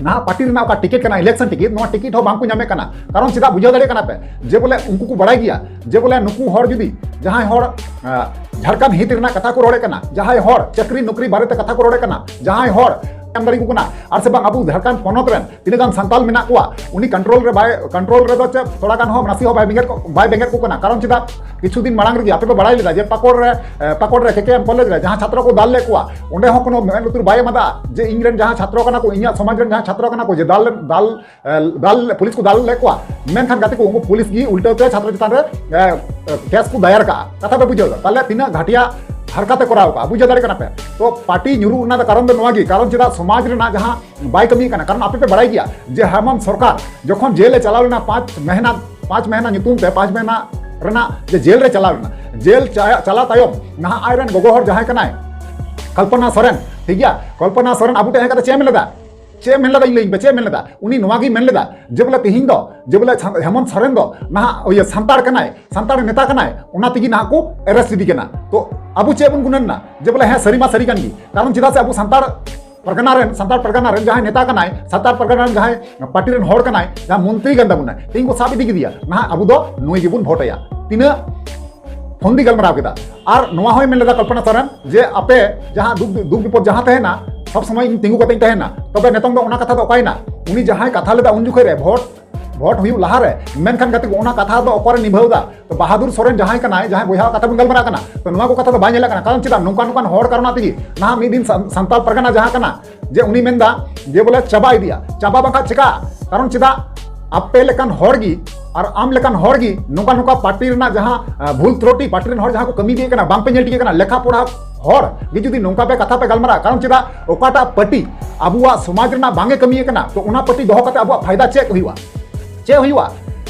ᱱᱟᱦᱟᱜ ᱯᱟᱨᱴᱤ ᱨᱮᱱᱟᱜ ᱚᱠᱟ ᱴᱤᱠᱤᱴ ᱠᱟᱱᱟ, ᱤᱞᱮᱠᱥᱚᱱ ᱴᱤᱠᱤᱴ, ᱱᱚᱣᱟ ᱴᱤᱠᱤᱴ ᱦᱚᱸ ᱵᱟᱝᱠᱚ ᱧᱟᱢᱮᱫ ᱠᱟᱱᱟ᱾ ᱠᱟᱨᱚᱱ ᱪᱮᱫᱟᱜ ᱵᱩᱡᱷᱟᱹᱣ ᱫᱟᱲᱮᱭᱟᱜ ᱠᱟᱱᱟ ᱯᱮ? ᱡᱮ ᱵᱚᱞᱮ ᱩᱱᱠᱩ ᱠᱚ ᱵᱟᱲᱟᱭ ᱜᱮᱭᱟ ᱡᱮ ᱵᱚᱞᱮ ᱱᱩᱠᱩ ᱦᱚᱲ ᱡᱩᱫᱤ ᱡᱟᱦᱟᱸᱭ ᱦᱚᱲ, ᱟᱸ, ᱡᱷᱟᱲᱠᱷᱚᱸᱰ ᱦᱤᱛ ᱨᱮᱱᱟᱜ ᱠᱟᱛᱷᱟ ᱠᱚ ᱨᱚᱲᱮᱫ ᱠᱟᱱᱟ, ᱡᱟᱦᱟᱸᱭ ᱦᱚᱲ ᱪᱟᱹᱠᱨᱤ ᱱᱚᱠᱨᱤ ᱵᱟᱨᱮᱛᱮ ᱠᱟᱛᱷᱟ ᱠᱚ ᱨᱚᱲᱮᱫ ᱠᱟᱱᱟ, ᱡᱟᱦᱟᱸᱭ ᱦᱚᱲ ᱮᱢ ᱫᱟᱲᱮ ᱠᱚ ᱠᱟᱱᱟ, ᱟᱨ ᱥᱮ ᱵᱟᱝ ᱟᱵᱚ ᱡᱷᱟᱲᱠᱷᱚᱸᱰ ᱯᱚᱱᱚᱛ ᱨᱮᱱ ᱛᱤᱱᱟᱹᱜ ᱜᱟᱱ ᱥᱟᱱᱛᱟᱞ ᱢᱮᱱᱟᱜ ᱠᱚᱣᱟ, ᱩᱱᱤ ᱠᱚᱱᱴᱨᱳᱞ ᱨᱮ ᱵᱟᱭ, ᱠᱚᱱᱴᱨᱳᱞ ᱨᱮᱫᱚ ᱪᱮᱫ ᱛᱷᱚᱲᱟ ᱜᱟᱱ ᱦᱚᱸ ᱱᱟᱥᱮ ᱦᱚᱸ ᱵᱟᱭ ᱵᱮᱸᱜᱮᱫ ᱠᱚ, ᱵᱟᱭ ᱵᱮᱸᱜᱮᱫ ᱠᱚ ᱠᱟᱱᱟ᱾ ᱠᱟᱨᱚᱱ ᱪᱮᱫᱟᱜ? ᱠᱤᱪᱷᱩ ᱫᱤᱱ ᱢᱟᱲᱟᱝ ᱨᱮᱜᱮ ᱟᱯᱮ ᱯᱮ ᱵᱟᱲᱟᱭ ᱞᱮᱫᱟ ᱡᱮ ᱯᱟᱠᱚᱲ ᱨᱮ, ᱮ, ᱯᱟᱠᱚᱲ ᱨᱮ ᱠᱮ ᱠᱮ ᱮᱢ ᱠᱚᱞᱮᱡᱽ ᱨᱮ ᱡᱟᱦᱟᱸ ᱪᱷᱟᱛᱨᱚ ᱠᱚ ᱫᱟᱞ ᱞᱮᱫ ᱠᱚᱣᱟ, ᱚᱸᱰᱮ ᱦᱚᱸ ᱠᱳᱱᱳ ᱢᱮᱫ ᱞᱩᱛᱩᱨ ᱵᱟᱭ ᱮᱢᱟᱫᱟ ᱡᱮ ᱤᱧ ᱨᱮᱱ ᱡᱟᱦᱟᱸ ᱪᱷᱟᱛᱨᱚ ᱠᱟᱱᱟ ᱠᱚ, ᱤᱧᱟᱹᱜ ᱥᱚᱢᱟᱡᱽ ᱨᱮᱱ ᱡᱟᱦᱟᱸ ᱪᱷᱟᱛᱨᱚ ᱠᱟᱱᱟ ᱠᱚ, ᱡᱮ ᱫᱟᱞ, ᱫᱟᱞ, ᱮ, ᱫᱟᱞ, ᱯᱩᱞᱤᱥ ᱠᱚ ᱫᱟᱞ ᱞᱮᱫ ᱠᱚᱣᱟ, ᱢᱮᱱᱠᱷᱟᱱ ᱜᱟᱛᱮ ᱠᱚ, ᱩᱱᱠᱩ ᱯᱩᱞᱤᱥ ᱜᱮ ᱩᱞᱴᱟᱹᱣ ᱛᱮ ᱪᱷᱟᱛᱨᱚ ᱪᱮᱛᱟᱱ ᱨᱮ, ᱮ, ᱮ, ᱠᱮᱥ ᱠᱚ ᱫᱟᱭᱟᱨ ᱠᱟᱜᱼᱟ᱾ ᱠᱟᱛᱷᱟ ᱯᱮ ᱵᱩᱡᱷᱟᱹᱣ ᱫᱟ? ᱛᱟᱦᱞᱮ ᱛᱤᱱᱟᱹᱜ ᱜᱷᱟᱴᱤᱭᱟ ᱦᱟᱨᱠᱟᱛ ᱮ ᱠᱚᱨᱟᱣ ᱠᱟᱜᱼᱟ, ᱵᱩᱡᱷᱟᱹᱣ ᱫᱟᱲᱮᱭᱟᱜ ᱠᱟᱱᱟ ᱯᱮ? ᱛᱚ ᱯᱟᱨᱴᱤ ᱧᱩᱨᱩᱜ ᱨᱮᱱᱟᱜ ᱫᱚ ᱠᱟᱨᱚᱱ ᱫᱚ ᱱᱚᱣᱟ ᱜᱮ, ᱠᱟᱨᱚᱱ ᱪᱮᱫᱟᱜ ᱥᱚᱢᱟᱡᱽ ᱨᱮᱱᱟᱜ ᱡᱟᱦᱟᱸ ᱵᱟᱭ ᱠᱟᱹᱢᱤᱭᱮᱫ ᱠᱟᱱᱟ᱾ ᱠᱟᱨᱚᱱ ᱟᱯᱮ ᱯᱮ ᱵᱟᱲᱟᱭ ᱜᱮᱭᱟ ᱡᱮ ᱦᱮᱢᱚᱱᱛ ᱥᱚᱨᱠᱟᱨ ᱡᱚᱠᱷᱚᱱ ᱡᱮᱞ ᱮ ᱪᱟᱞᱟᱣ ᱞᱮᱱᱟ ᱯᱟᱸᱪ ᱢᱮᱦᱱᱟ, ᱯᱟᱸᱪ ᱢᱮᱦᱱᱟ ᱧᱩᱛᱩᱢ ᱛᱮ, ᱯᱟᱸᱪ ᱢᱮᱦᱱᱟ ᱨᱮᱱᱟᱜ ᱡᱮ ᱡᱮᱞ ᱨᱮ ᱪᱟᱞᱟᱣ ᱞᱮᱱᱟ, ᱡᱮᱞ ᱪᱟ-, ᱪᱟᱞᱟᱣ ᱛᱟᱭᱚᱢ ᱱᱟᱦᱟᱜ ᱟᱡ ᱨᱮᱱ ᱜᱚᱜᱚ ᱦᱚᱲ ᱡᱟᱦᱟᱸᱭ ᱠᱟᱱᱟᱭ ᱠᱚᱞᱯᱚᱱᱟ ᱥᱚᱨᱮᱱ, ᱴᱷᱤᱠ ᱜᱮᱭᱟ, ᱠᱚᱞᱯᱚᱱᱟ ᱥᱚᱨᱮᱱ ᱟᱵᱚ ᱴᱷᱮᱱ ᱦᱮᱡ ᱠᱟᱛᱮ ᱪᱮᱫ ᱮ ᱢᱮᱱ ᱞᱮᱫᱟ? ᱪᱮᱫ ᱮ ᱢᱮᱱ ᱞᱮᱫᱟ? ᱤᱧ ᱞᱟᱹᱭᱟᱹᱧ ᱯᱮ, ᱪᱮᱫ ᱮ ᱢᱮᱱ ᱞᱮᱫᱟ? ᱩᱱᱤ ᱱᱚᱣᱟ ᱜᱮᱭ ᱢᱮᱱ ᱞᱮᱫᱟ ᱡᱮ ᱵᱚᱞᱮ ᱛᱤᱦᱤᱧ ᱫᱚ, ᱡᱮ ᱵᱚᱞᱮ ᱦᱮᱢᱚᱱᱛ ᱥᱚᱨᱮᱱ ᱫᱚ ᱱᱟᱦᱟᱜ ᱤᱭᱟᱹ ᱥᱟᱱᱛᱟᱲ ᱠᱟᱱᱟᱭ, ᱥᱟᱱᱛᱟᱲ ᱱᱮᱛᱟ ᱠᱟᱱᱟᱭ, ᱚᱱᱟ ᱛᱮᱜᱮ ᱱᱟᱦᱟᱜ ᱠᱚ ᱮᱨᱮᱥᱴ ᱤᱫᱤ ᱠᱟᱱᱟ᱾ ᱛᱚ ᱟᱵᱚ ᱪᱮᱫ ᱵᱚᱱ ᱜᱩᱱᱟᱹᱱ ᱮᱱᱟ? ᱡᱮ ᱵᱚᱞᱮ ᱦᱮᱸ, ᱥᱟᱹᱨᱤ ᱢᱟ ᱥᱟᱹᱨᱤ ᱠᱟᱱ ᱜᱮ, ᱠᱟᱨᱚᱱ ᱪᱮᱫᱟᱜ ᱥᱮ ᱟᱵᱚ ᱥᱟᱱᱛᱟᱲ ᱯᱟᱨᱜᱟᱱᱟ ᱨᱮᱱ, ᱥᱟᱱᱛᱟᱲ ᱯᱟᱨᱜᱟᱱᱟ ᱨᱮᱱ ᱡᱟᱦᱟᱸᱭ ᱱᱮᱛᱟ ᱠᱟᱱᱟᱭ, ᱥᱟᱱᱛᱟᱲ ᱯᱟᱨᱜᱟᱱᱟ ᱨᱮᱱ ᱡᱟᱦᱟᱸᱭ ᱯᱟᱨᱴᱤ ᱨᱮᱱ ᱦᱚᱲ ᱠᱟᱱᱟᱭ, ᱡᱟᱦᱟᱸ ᱢᱚᱱᱛᱨᱤ ᱠᱟᱱ ᱛᱟᱵᱚᱱᱟᱭ, ᱛᱮᱦᱮᱧ ᱠᱚ ᱥᱟᱵ ᱤᱫᱤ ᱠᱮᱫᱮᱭᱟ, ᱱᱟᱦᱟᱜ ᱟᱵᱚ ᱫᱚ ᱱᱩᱭ ᱜᱮᱵᱚᱱ ᱵᱷᱳᱴ ᱟᱭᱟ᱾ ᱛᱤᱱᱟᱹᱜ ᱯᱷᱳᱱ ᱫᱤ ᱜᱟᱞᱢᱟᱨᱟᱣ ᱠᱮᱫᱟ᱾ ᱟᱨ ᱱᱚᱣᱟ ᱦᱚᱸᱭ ᱢᱮᱱ ᱞᱮᱫᱟ ᱠᱚᱞᱯᱚᱱᱟ ᱥᱚᱨᱮᱱ ᱡᱮ ᱟᱯᱮ ᱡᱟᱦᱟᱸ ᱫᱩᱠ, ᱫᱩᱠ ᱵᱤᱯᱚᱫ ᱡᱟᱦᱟᱸ ᱛᱟᱦᱮᱱᱟ, ᱥᱚᱵ ᱥᱚᱢᱚᱭ ᱤᱧ ᱛᱤᱸᱜᱩ ᱠᱟᱛᱮᱧ ᱛᱟᱦᱮᱱᱟ᱾ ᱛᱚᱵᱮ ᱱᱤᱛᱚᱝ ᱫᱚ ᱚᱱᱟ ᱠᱟᱛᱷᱟ ᱫᱚ ᱚᱠᱟᱭᱮᱱᱟ? ᱩᱱᱤ ᱡᱟᱦᱟᱸᱭ ᱠᱟᱛᱷᱟ ᱞᱮᱫᱟ ᱩᱱ ᱡᱚᱠᱷᱚᱱ ᱨᱮ, ᱵᱷᱳᱴ, ᱵᱷᱳᱴ ᱦᱩᱭᱩᱜ ᱞᱟᱦᱟᱨᱮ, ᱢᱮᱱᱠᱷᱟᱱ ᱜᱟᱛᱮ ᱠᱚ, ᱚᱱᱟ ᱠᱟᱛᱷᱟ ᱫᱚ ᱚᱠᱟᱨᱮ ᱱᱤᱵᱷᱟᱹᱣ ᱫᱟ? ᱛᱚ ᱵᱟᱦᱟᱫᱩᱨ ᱥᱚᱨᱮᱱ ᱡᱟᱦᱟᱸᱭ ᱠᱟᱱᱟᱭ, ᱡᱟᱦᱟᱸᱭ ᱵᱚᱭᱦᱟ ᱠᱟᱛᱷᱟ ᱵᱚᱱ ᱜᱟᱞᱢᱟᱨᱟᱜ ᱠᱟᱱᱟ, ᱛᱚ ᱱᱚᱣᱟ ᱠᱚ ᱠᱟᱛᱷᱟ ᱫᱚ ᱵᱟᱭ ᱧᱮᱞᱮᱫ ᱠᱟᱱᱟ᱾ ᱠᱟᱨᱚᱱ ᱪᱮᱫᱟᱜ? ᱱᱚᱝᱠᱟ ᱱᱚᱝᱠᱟᱱ ᱦᱚᱲ ᱠᱟᱨᱚᱱᱟᱜ ᱛᱮᱜᱮ ᱱᱟᱦᱟᱜ ᱢᱤᱫ ᱫᱤᱱ ᱥᱟᱱ-, ᱥᱟᱱᱛᱟᱲ ᱯᱟᱨᱜᱟᱱᱟ ᱡᱟᱦᱟᱸ ᱠᱟᱱᱟ, ᱡᱮ ᱩᱱᱤ ᱢᱮᱱᱫᱟ ᱡᱮ ᱵᱚᱞᱮ ᱪᱟᱵᱟ ᱤᱫᱤᱜᱼᱟ᱾ ᱪᱟᱵᱟ ᱵᱟᱝᱠᱷᱟᱱ ᱪᱮᱠᱟ? ᱠᱟᱨᱚᱱ ᱪᱮᱫᱟᱜ? ᱟᱯᱮ ᱞᱮᱠᱟᱱ ᱦᱚᱲ ᱜᱮ ᱟᱨ ᱟᱢ ᱞᱮᱠᱟᱱ ᱦᱚᱲ ᱜᱮ ᱱᱚᱝᱠᱟ ᱱᱚᱝᱠᱟ ᱯᱟᱨᱴᱤ ᱨᱮᱱᱟᱜ ᱡᱟᱦᱟᱸ ᱵᱷᱩᱞ ᱛᱨᱩᱴᱤ, ᱯᱟᱨᱴᱤ ᱨᱮᱱ ᱦᱚᱲ ᱡᱟᱦᱟᱸ ᱠᱚ ᱠᱟᱹᱢᱤ ᱤᱫᱤᱭᱮᱫ ᱠᱟᱱᱟ, ᱵᱟᱝ ᱯᱮ ᱧᱮᱞ ᱴᱷᱤᱠᱮᱫ ᱠᱟᱱᱟ, ᱞᱮᱠᱷᱟ ᱯᱚᱲᱦᱟ ᱦᱚᱲ ᱜᱮ ᱡᱩᱫᱤ ᱱᱚᱝᱠᱟ ᱯᱮ ᱠᱟᱛᱷᱟ ᱯᱮ ᱜᱟᱞᱢᱟᱨᱟᱜᱼᱟ, ᱠᱟᱨᱚᱱ ᱪᱮᱫᱟᱜ ᱚᱠᱟᱴᱟᱜ ᱯᱟᱨᱴᱤ ᱟᱵᱚᱣᱟᱜ ᱥᱚᱢᱟᱡᱽ ᱨᱮᱱᱟᱜ ᱵᱟᱝ ᱮ ᱠᱟᱹᱢᱤᱭᱮᱫ ᱠᱟᱱᱟ, ᱛᱚ ᱚᱱᱟ ᱯᱟᱨᱴᱤ ᱫᱚᱦᱚ ᱠᱟᱛᱮ ᱟᱵᱚᱣᱟᱜ ᱯᱷᱟᱭᱫᱟ ᱪᱮᱫ ᱦᱩᱭᱩᱜᱼᱟ? ᱪᱮᱫ ᱦᱩᱭᱩᱜᱼᱟ?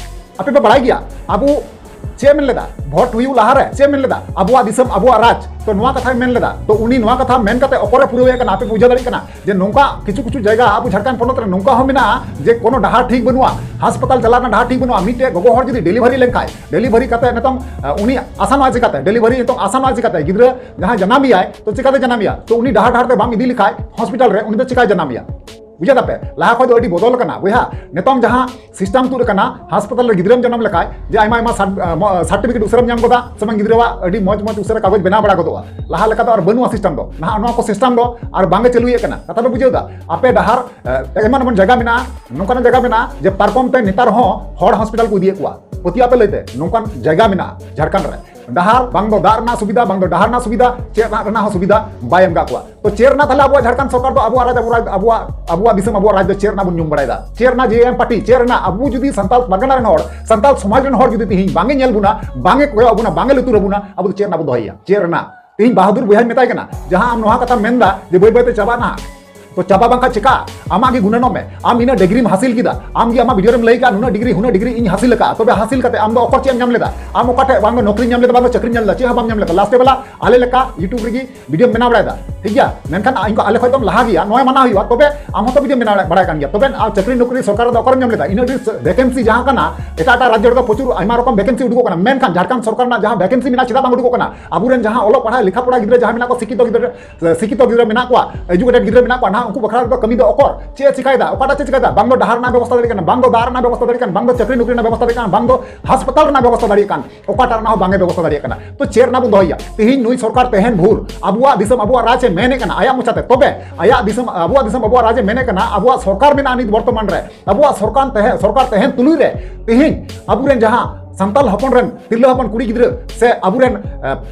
ᱟᱯᱮ ᱯᱮ ᱵᱟᱲᱟᱭ ᱜᱮᱭᱟ ᱟᱵᱚ ᱪᱮᱫ ᱮ ᱢᱮᱱ ᱞᱮᱫᱟ? ᱵᱷᱳᱴ ᱦᱩᱭᱩᱜ ᱞᱟᱦᱟᱨᱮ ᱪᱮᱫ ᱮ ᱢᱮᱱ ᱞᱮᱫᱟ? ᱟᱵᱚᱣᱟᱜ ᱫᱤᱥᱚᱢ, ᱟᱵᱚᱣᱟᱜ ᱨᱟᱡᱽ᱾ ᱛᱚ ᱱᱚᱣᱟ ᱠᱟᱛᱷᱟᱭ ᱢᱮᱱ ᱞᱮᱫᱟ᱾ ᱛᱚ ᱩᱱᱤ ᱱᱚᱣᱟ ᱠᱟᱛᱷᱟ ᱢᱮᱱ ᱠᱟᱛᱮ ᱚᱠᱚᱨᱮ ᱯᱩᱨᱟᱹᱣᱮᱫ ᱠᱟᱱᱟ, ᱟᱯᱮ ᱯᱮ ᱵᱩᱡᱷᱟᱹᱣ ᱫᱟᱲᱮᱭᱟᱜ ᱠᱟᱱᱟ ᱡᱮ ᱱᱚᱝᱠᱟ ᱠᱤᱪᱷᱩ ᱠᱤᱪᱷᱩ ᱡᱟᱭᱜᱟ ᱟᱵᱚ ᱡᱷᱟᱲᱠᱷᱚᱸᱰ ᱯᱚᱱᱚᱛ ᱨᱮ ᱱᱚᱝᱠᱟ ᱦᱚᱸ ᱢᱮᱱᱟᱜᱼᱟ ᱡᱮ ᱠᱳᱱᱳ ᱰᱟᱦᱟᱨ ᱴᱷᱤᱠ ᱵᱟᱹᱱᱩᱜᱼᱟ, ᱦᱟᱥᱯᱟᱛᱟᱞ ᱪᱟᱞᱟᱜ ᱨᱮᱱᱟᱜ ᱰᱟᱦᱟᱨ ᱴᱷᱤᱠ ᱵᱟᱹᱱᱩᱜᱼᱟ᱾ ᱢᱤᱫᱴᱮᱡ ᱜᱚᱜᱚ ᱦᱚᱲ ᱡᱩᱫᱤ ᱰᱮᱞᱤᱵᱷᱟᱨᱤ ᱞᱮᱱᱠᱷᱟᱱ, ᱰᱮᱞᱤᱵᱷᱟᱨᱤ ᱠᱟᱛᱮ ᱱᱤᱛᱚᱝ ᱩᱱᱤ ᱟᱥᱟᱱᱚᱜᱼᱟ ᱪᱤᱠᱟᱛᱮ? ᱰᱮᱞᱤᱵᱷᱟᱨᱤ ᱱᱤᱛᱚᱝ ᱟᱥᱟᱱᱚᱜᱼᱟ ᱪᱤᱠᱟᱛᱮ? ᱜᱤᱫᱽᱨᱟᱹ ᱡᱟᱦᱟᱸᱭ ᱡᱟᱱᱟᱢᱮᱭᱟᱭ, ᱛᱚ ᱪᱤᱠᱟᱛᱮ ᱡᱟᱱᱟᱢᱮᱭᱟ? ᱛᱚ ᱩᱱᱤ ᱰᱟᱦᱟᱨ ᱰᱟᱦᱟᱨ ᱛᱮ ᱵᱟᱢ ᱤᱫᱤ ᱞᱮᱠᱷᱟᱱ ᱦᱚᱥᱯᱤᱴᱟᱞ ᱨᱮ, ᱩᱱᱤ ᱫᱚ ᱪᱤᱠᱟᱭ ᱡᱟᱱᱟᱢᱮᱭᱟ? ᱵᱩᱡᱷᱟᱹᱣ ᱫᱟᱯᱮ? ᱞᱟᱦᱟ ᱠᱷᱚᱱ ᱫᱚ ᱟᱹᱰᱤ ᱵᱚᱫᱚᱞ ᱟᱠᱟᱱᱟ ᱵᱚᱭᱦᱟ᱾ ᱱᱤᱛᱚᱝ ᱡᱟᱦᱟᱸ ᱥᱤᱥᱴᱮᱢ ᱛᱩᱫ ᱟᱠᱟᱱᱟ, ᱦᱟᱥᱯᱟᱛᱟᱞ ᱨᱮ ᱜᱤᱫᱽᱨᱟᱹᱢ ᱡᱟᱱᱟᱢ ᱞᱮᱠᱷᱟᱱ ᱡᱮ ᱟᱭᱢᱟ ᱟᱭᱢᱟ ᱥᱟᱨᱴᱤᱯᱷᱤᱠᱮᱴ ᱩᱥᱟᱹᱨᱟᱢ ᱧᱟᱢ ᱜᱚᱫᱟ, ᱥᱮ ᱵᱟᱝ ᱜᱤᱫᱽᱨᱟᱹᱣᱟᱜ ᱟᱹᱰᱤ ᱢᱚᱡᱽ ᱢᱚᱡᱽ ᱩᱥᱟᱹᱨᱟ ᱠᱟᱜᱚᱡᱽ ᱵᱮᱱᱟᱣ ᱵᱟᱲᱟ ᱜᱚᱫᱚᱜᱼᱟ᱾ ᱞᱟᱦᱟ ᱞᱮᱠᱟ ᱫᱚ ᱟᱨ ᱵᱟᱹᱱᱩᱜᱼᱟ ᱥᱤᱥᱴᱮᱢ ᱫᱚ᱾ ᱱᱟᱦᱟᱜ ᱱᱚᱣᱟ ᱠᱚ ᱥᱤᱥᱴᱮᱢ ᱫᱚ ᱟᱨ ᱵᱟᱝ ᱮ ᱪᱟᱹᱞᱩᱭᱮᱫ ᱠᱟᱱᱟ᱾ ᱠᱟᱛᱷᱟ ᱯᱮ ᱵᱩᱡᱷᱟᱹᱣ ᱫᱟ? ᱟᱯᱮ ᱰᱟᱦᱟᱨ ᱮᱢᱚᱱ ᱮᱢᱚᱱ ᱡᱟᱭᱜᱟ ᱢᱮᱱᱟᱜᱼᱟ, ᱱᱚᱝᱠᱟᱱᱟᱜ ᱡᱟᱭᱜᱟ ᱢᱮᱱᱟᱜᱼᱟ ᱡᱮ ᱯᱟᱨᱠᱚᱢ ᱛᱮ ᱱᱮᱛᱟᱨ ᱦᱚᱸ ᱦᱚᱲ ᱦᱚᱥᱯᱤᱴᱟᱞ ᱠᱚ ᱤᱫᱤᱭᱮᱫ ᱠᱚᱣᱟ᱾ ᱯᱟᱹᱛᱭᱟᱹᱣ ᱯᱮ ᱞᱟᱹᱭᱛᱮ, ᱱᱚᱝᱠᱟᱱ ᱡᱟᱭᱜᱟ ᱢᱮᱱᱟᱜᱼᱟ ᱡᱷᱟᱲᱠᱷᱚᱸᱰ ᱨᱮ᱾ ᱰᱟᱦᱟᱨ ᱵᱟᱝ ᱫᱚ ᱫᱟᱜ ᱨᱮᱱᱟᱜ ᱥᱩᱵᱤᱫᱷᱟ, ᱵᱟᱝ ᱫᱚ ᱰᱟᱦᱟᱨ ᱨᱮᱱᱟᱜ ᱥᱩᱵᱤᱫᱷᱟ, ᱪᱮᱫ ᱨᱮᱱᱟᱜ ᱨᱮᱱᱟᱜ ᱦᱚᱸ ᱥᱩᱵᱤᱫᱷᱟ ᱵᱟᱭ ᱮᱢ ᱠᱟᱜ ᱠᱚᱣᱟ᱾ ᱛᱚ ᱪᱮᱫ ᱨᱮᱱᱟᱜ ᱛᱟᱦᱞᱮ ᱟᱵᱚᱣᱟᱜ ᱡᱷᱟᱲᱠᱷᱚᱸᱰ ᱥᱚᱨᱠᱟᱨ ᱫᱚ ᱟᱵᱚᱣᱟᱜ ᱨᱟᱡᱽ, ᱟᱵᱚᱣᱟᱜ ᱟᱵᱚᱣᱟᱜ ᱟᱵᱚᱣᱟᱜ ᱫᱤᱥᱚᱢ, ᱟᱵᱚᱣᱟᱜ ᱨᱟᱡᱽ ᱫᱚ ᱪᱮᱫ ᱨᱮᱱᱟᱜ ᱵᱚᱱ ᱧᱩᱢ ᱵᱟᱲᱟᱭᱮᱫᱟ? ᱪᱮᱫ ᱨᱮᱱᱟᱜ ᱡᱮ ᱮᱢ ᱯᱟᱨᱴᱤ, ᱪᱮᱫ ᱨᱮᱱᱟᱜ? ᱟᱵᱚ ᱡᱩᱫᱤ ᱥᱟᱱᱛᱟᱲ ᱯᱟᱨᱜᱟᱱᱟ ᱨᱮᱱ ᱦᱚᱲ, ᱥᱟᱱᱛᱟᱲ ᱥᱚᱢᱟᱡᱽ ᱨᱮᱱ ᱦᱚᱲ ᱡᱩᱫᱤ ᱛᱤᱦᱤᱧ ᱵᱟᱝ ᱮ ᱧᱮᱞ ᱵᱚᱱᱟ, ᱵᱟᱝ ᱮ ᱠᱚᱭᱚᱜ ᱟᱵᱚᱱᱟ, ᱵᱟᱝ ᱮ ᱞᱩᱛᱩᱨ ᱟᱵᱚᱱᱟ, ᱟᱵᱚ ᱫᱚ ᱪᱮᱫ ᱨᱮᱱᱟᱜ ᱵᱚᱱ ᱫᱚᱦᱚᱭᱮᱭᱟ? ᱪᱮᱫ ᱨᱮᱱᱟᱜ? ᱛᱤᱦᱤᱧ ᱵᱟᱦᱟᱫᱩᱨ ᱵᱚᱭᱦᱟᱧ ᱢᱮᱛᱟᱭ ᱠᱟᱱᱟ, ᱡᱟᱦᱟᱸ ᱟᱢ ᱱᱚᱣᱟ ᱠᱟᱛᱷᱟᱢ ᱢᱮᱱᱫᱟ ᱡᱮ ᱵᱟᱹᱭ ᱵᱟᱹᱭᱛᱮ ᱪᱟᱵᱟᱜ ᱱᱟᱦᱟᱜ, ᱛᱚ ᱪᱟᱵᱟ ᱵᱟᱝᱠᱷᱟᱱ ᱪᱮᱠᱟ? ᱟᱢᱟᱜ ᱜᱮ ᱜᱩᱱᱟᱹᱱᱚᱜ ᱢᱮ᱾ ᱟᱢ ᱤᱱᱟᱹᱜ ᱰᱤᱜᱽᱨᱤᱢ ᱦᱟᱥᱤᱞ ᱠᱮᱫᱟ, ᱟᱢ ᱜᱮ ᱟᱢᱟᱜ ᱵᱷᱤᱰᱤᱭᱳ ᱨᱮᱢ ᱞᱟᱹᱭ ᱠᱮᱫᱟ, ᱱᱩᱱᱟᱹᱜ ᱰᱤᱜᱽᱨᱤ, ᱦᱩᱱᱟᱹᱜ ᱰᱤᱜᱽᱨᱤ ᱤᱧ ᱦᱟᱥᱤᱞ ᱟᱠᱟᱫᱼᱟ, ᱛᱚᱵᱮ ᱦᱟᱥᱤᱞ ᱠᱟᱛᱮ ᱟᱢ ᱫᱚ ᱚᱠᱚᱨ ᱪᱮᱫ ᱮᱢ ᱧᱟᱢ ᱞᱮᱫᱟ? ᱟᱢ ᱚᱠᱟ ᱴᱷᱮᱡ ᱵᱟᱝ ᱫᱚ ᱱᱚᱠᱨᱤᱢ ᱧᱟᱢ ᱞᱮᱫᱟ, ᱵᱟᱝ ᱫᱚ ᱪᱟᱹᱠᱨᱤᱢ ᱧᱟᱢ ᱞᱮᱫᱟ, ᱪᱮᱫ ᱦᱚᱸ ᱵᱟᱢ ᱧᱟᱢ ᱞᱮᱫᱟ᱾ ᱞᱟᱥᱴᱮ ᱵᱮᱞᱟ ᱟᱞᱮ ᱞᱮᱠᱟ ᱭᱩᱴᱩᱵᱽ ᱨᱮᱜᱮ ᱵᱷᱤᱰᱤᱭᱳᱢ ᱵᱮᱱᱟᱣ ᱵᱟᱲᱟᱭᱮᱫᱟ, ᱴᱷᱤᱠ ᱜᱮᱭᱟ, ᱢᱮᱱᱠᱷᱟᱱ ᱤᱧ ᱠᱚ ᱟᱞᱮ ᱠᱷᱚᱡ ᱫᱚᱢ ᱞᱟᱦᱟ ᱜᱮᱭᱟ, ᱱᱚᱣᱟ ᱢᱟᱱᱟ ᱦᱩᱭᱩᱜᱼᱟ᱾ ᱛᱚᱵᱮ ᱟᱢ ᱦᱚᱸᱛᱚ ᱵᱷᱤᱰᱤᱭᱳᱢ ᱵᱮᱱᱟᱣ ᱵᱟᱲᱟᱭ ᱠᱟᱱ ᱜᱮᱭᱟ, ᱛᱚᱵᱮ ᱟᱨ ᱪᱟᱹᱠᱨᱤ ᱱᱚᱠᱨᱤ ᱥᱚᱨᱠᱟᱨ ᱨᱮᱫᱚ ᱚᱠᱟᱨᱮᱢ ᱧᱟᱢ ᱞᱮᱫᱟ? ᱤᱱᱟᱹᱜ ᱰᱷᱮᱨ ᱵᱷᱮᱠᱮᱱᱥᱤ ᱡᱟᱦᱟᱸ ᱠᱟᱱᱟ, ᱮᱴᱟᱜ ᱮᱴᱟᱜ ᱨᱟᱡᱽᱡᱚ ᱨᱮᱫᱚ ᱯᱨᱚᱪᱩᱨ ᱟᱭᱢᱟ ᱨᱚᱠᱚᱢ ᱵᱷᱮᱠᱮᱱᱥᱤ ᱩᱰᱩᱠᱚᱜ ᱠᱟᱱᱟ, ᱢᱮᱱᱠᱷᱟᱱ ᱡᱷᱟᱲᱠᱷᱚᱸᱰ ᱥᱚᱨᱠᱟᱨ ᱨᱮᱱᱟᱜ ᱡᱟᱦᱟᱸ ᱵᱷᱮᱠᱮᱱᱥᱤ ᱢᱮᱱᱟᱜᱼᱟ, ᱪᱮᱫᱟᱜ ᱵᱟᱝ ᱩᱰᱩᱠᱚᱜ ᱠᱟᱱᱟ? ᱟᱵᱚᱨᱮᱱ ᱡᱟᱦᱟᱸ ᱚᱞᱚᱜ ᱯᱟᱲᱦᱟᱣ, ᱞᱮᱠᱷᱟ ᱯᱚᱲᱟ ᱜᱤᱫᱽᱨᱟᱹ ᱡᱟᱦᱟᱸ ᱢᱮᱱᱟᱜ ᱠᱚᱣᱟ, ᱥᱤᱠᱠᱷᱤᱛᱚ ᱜᱤᱫᱽᱨᱟᱹ, ᱥᱤᱠᱠᱷᱤᱛᱚ ᱜᱤᱫᱽᱨᱟᱹ ᱢᱮᱱᱟᱜ ᱠᱚᱣᱟ, ᱮᱡᱩᱠᱮᱴᱮᱰ ᱜᱤᱫᱽᱨᱟᱹ ᱢᱮᱱᱟᱜ ᱠᱚᱣᱟ, ᱱᱟᱦᱟᱜ ᱩᱱᱠᱩ ᱵᱟᱠᱷᱨᱟ ᱨᱮᱫᱚ ᱠᱟᱹᱢᱤ ᱫᱚ ᱚᱠᱚᱨ? ᱪᱮᱫ ᱮ ᱪᱤᱠᱟᱭᱮᱫᱟ? ᱚᱠᱟᱴᱟᱜ ᱪᱮᱫ ᱮ ᱪᱤᱠᱟᱭᱮᱫᱟ? ᱵᱟᱝ ᱫᱚ ᱰᱟᱦᱟᱨ ᱨᱮᱱᱟᱜ ᱵᱮᱵᱚᱥᱛᱷᱟ ᱫᱟᱲᱮᱭᱟᱜ ᱠᱟᱱ, ᱵᱟᱝ ᱫᱚ ᱫᱟᱜ ᱨᱮᱱᱟᱜ ᱵᱮᱵᱚᱥᱛᱷᱟ ᱫᱟᱲᱮᱭᱟᱜ ᱠᱟᱱ, ᱵᱟᱝ ᱫᱚ ᱪᱟᱹᱠᱨᱤ ᱱᱚᱠᱨᱤ ᱨᱮᱱᱟᱜ ᱵᱮᱵᱚᱥᱛᱷᱟ ᱫᱟᱲᱮᱭᱟᱜ ᱠᱟᱱ, ᱵᱟᱝ ᱫᱚ ᱦᱟᱥᱯᱟᱛᱟᱞ ᱨᱮᱱᱟᱜ ᱵᱮᱵᱚᱥᱛᱷᱟ ᱫᱟᱲᱮᱭᱟᱜ ᱠᱟᱱ, ᱚᱠᱟᱴᱟᱜ ᱨᱮᱱᱟᱜ ᱦᱚᱸ ᱵᱟᱝ ᱮ ᱵᱮᱵᱚᱥᱛᱷᱟ ᱫᱟᱲᱮᱭᱟᱜ ᱠᱟᱱᱟ᱾ ᱛᱚ ᱪᱮᱫ ᱨᱮᱱᱟᱜ ᱵᱚᱱ ᱫᱚᱦᱚᱭᱟ? ᱛᱤᱦᱤᱧ ᱱᱩᱭ ᱥᱚᱨᱠᱟᱨ ᱛᱟᱦᱮᱱ ᱵᱷᱳᱨ ᱟᱵᱚᱣᱟᱜ ᱫᱤᱥᱚᱢ, ᱟᱵᱚᱣᱟᱜ ᱨᱟᱡᱽ ᱮ ᱢᱮᱱᱮᱫ ᱠᱟᱱᱟ ᱟᱭᱟᱜ ᱢᱚᱪᱟᱛᱮ, ᱛᱚᱵᱮ ᱟᱭᱟᱜ ᱫᱤᱥᱚᱢ, ᱟᱵᱚᱣᱟᱜ ᱫᱤᱥᱚᱢ, ᱟᱵᱚᱣᱟᱜ ᱨᱟᱡᱽ ᱮ ᱢᱮᱱᱮᱫ ᱠᱟᱱᱟ, ᱟᱵᱚᱣᱟᱜ ᱥᱚᱨᱠᱟᱨ ᱢᱮᱱᱟᱜᱼᱟ ᱱᱤᱛ ᱵᱚᱨᱛᱚᱢᱟᱱ ᱨᱮ, ᱟᱵᱚᱣᱟᱜ ᱥᱚᱨᱠᱟᱨ ᱛᱟᱦᱮᱸ, ᱥᱚᱨᱠᱟᱨ ᱛᱟᱦᱮᱱ ᱛᱩᱞᱩᱡ ᱨᱮ ᱛᱤᱦᱤᱧ ᱟᱵᱚᱨᱮᱱ ᱡᱟᱦᱟᱸ ᱥᱟᱱᱛᱟᱲ ᱦᱚᱯᱚᱱ ᱨᱮᱱ ᱛᱤᱨᱞᱟᱹ ᱦᱚᱯᱚᱱ ᱠᱩᱲᱤ ᱜᱤᱫᱽᱨᱟᱹ ᱥᱮ ᱟᱵᱚᱨᱮᱱ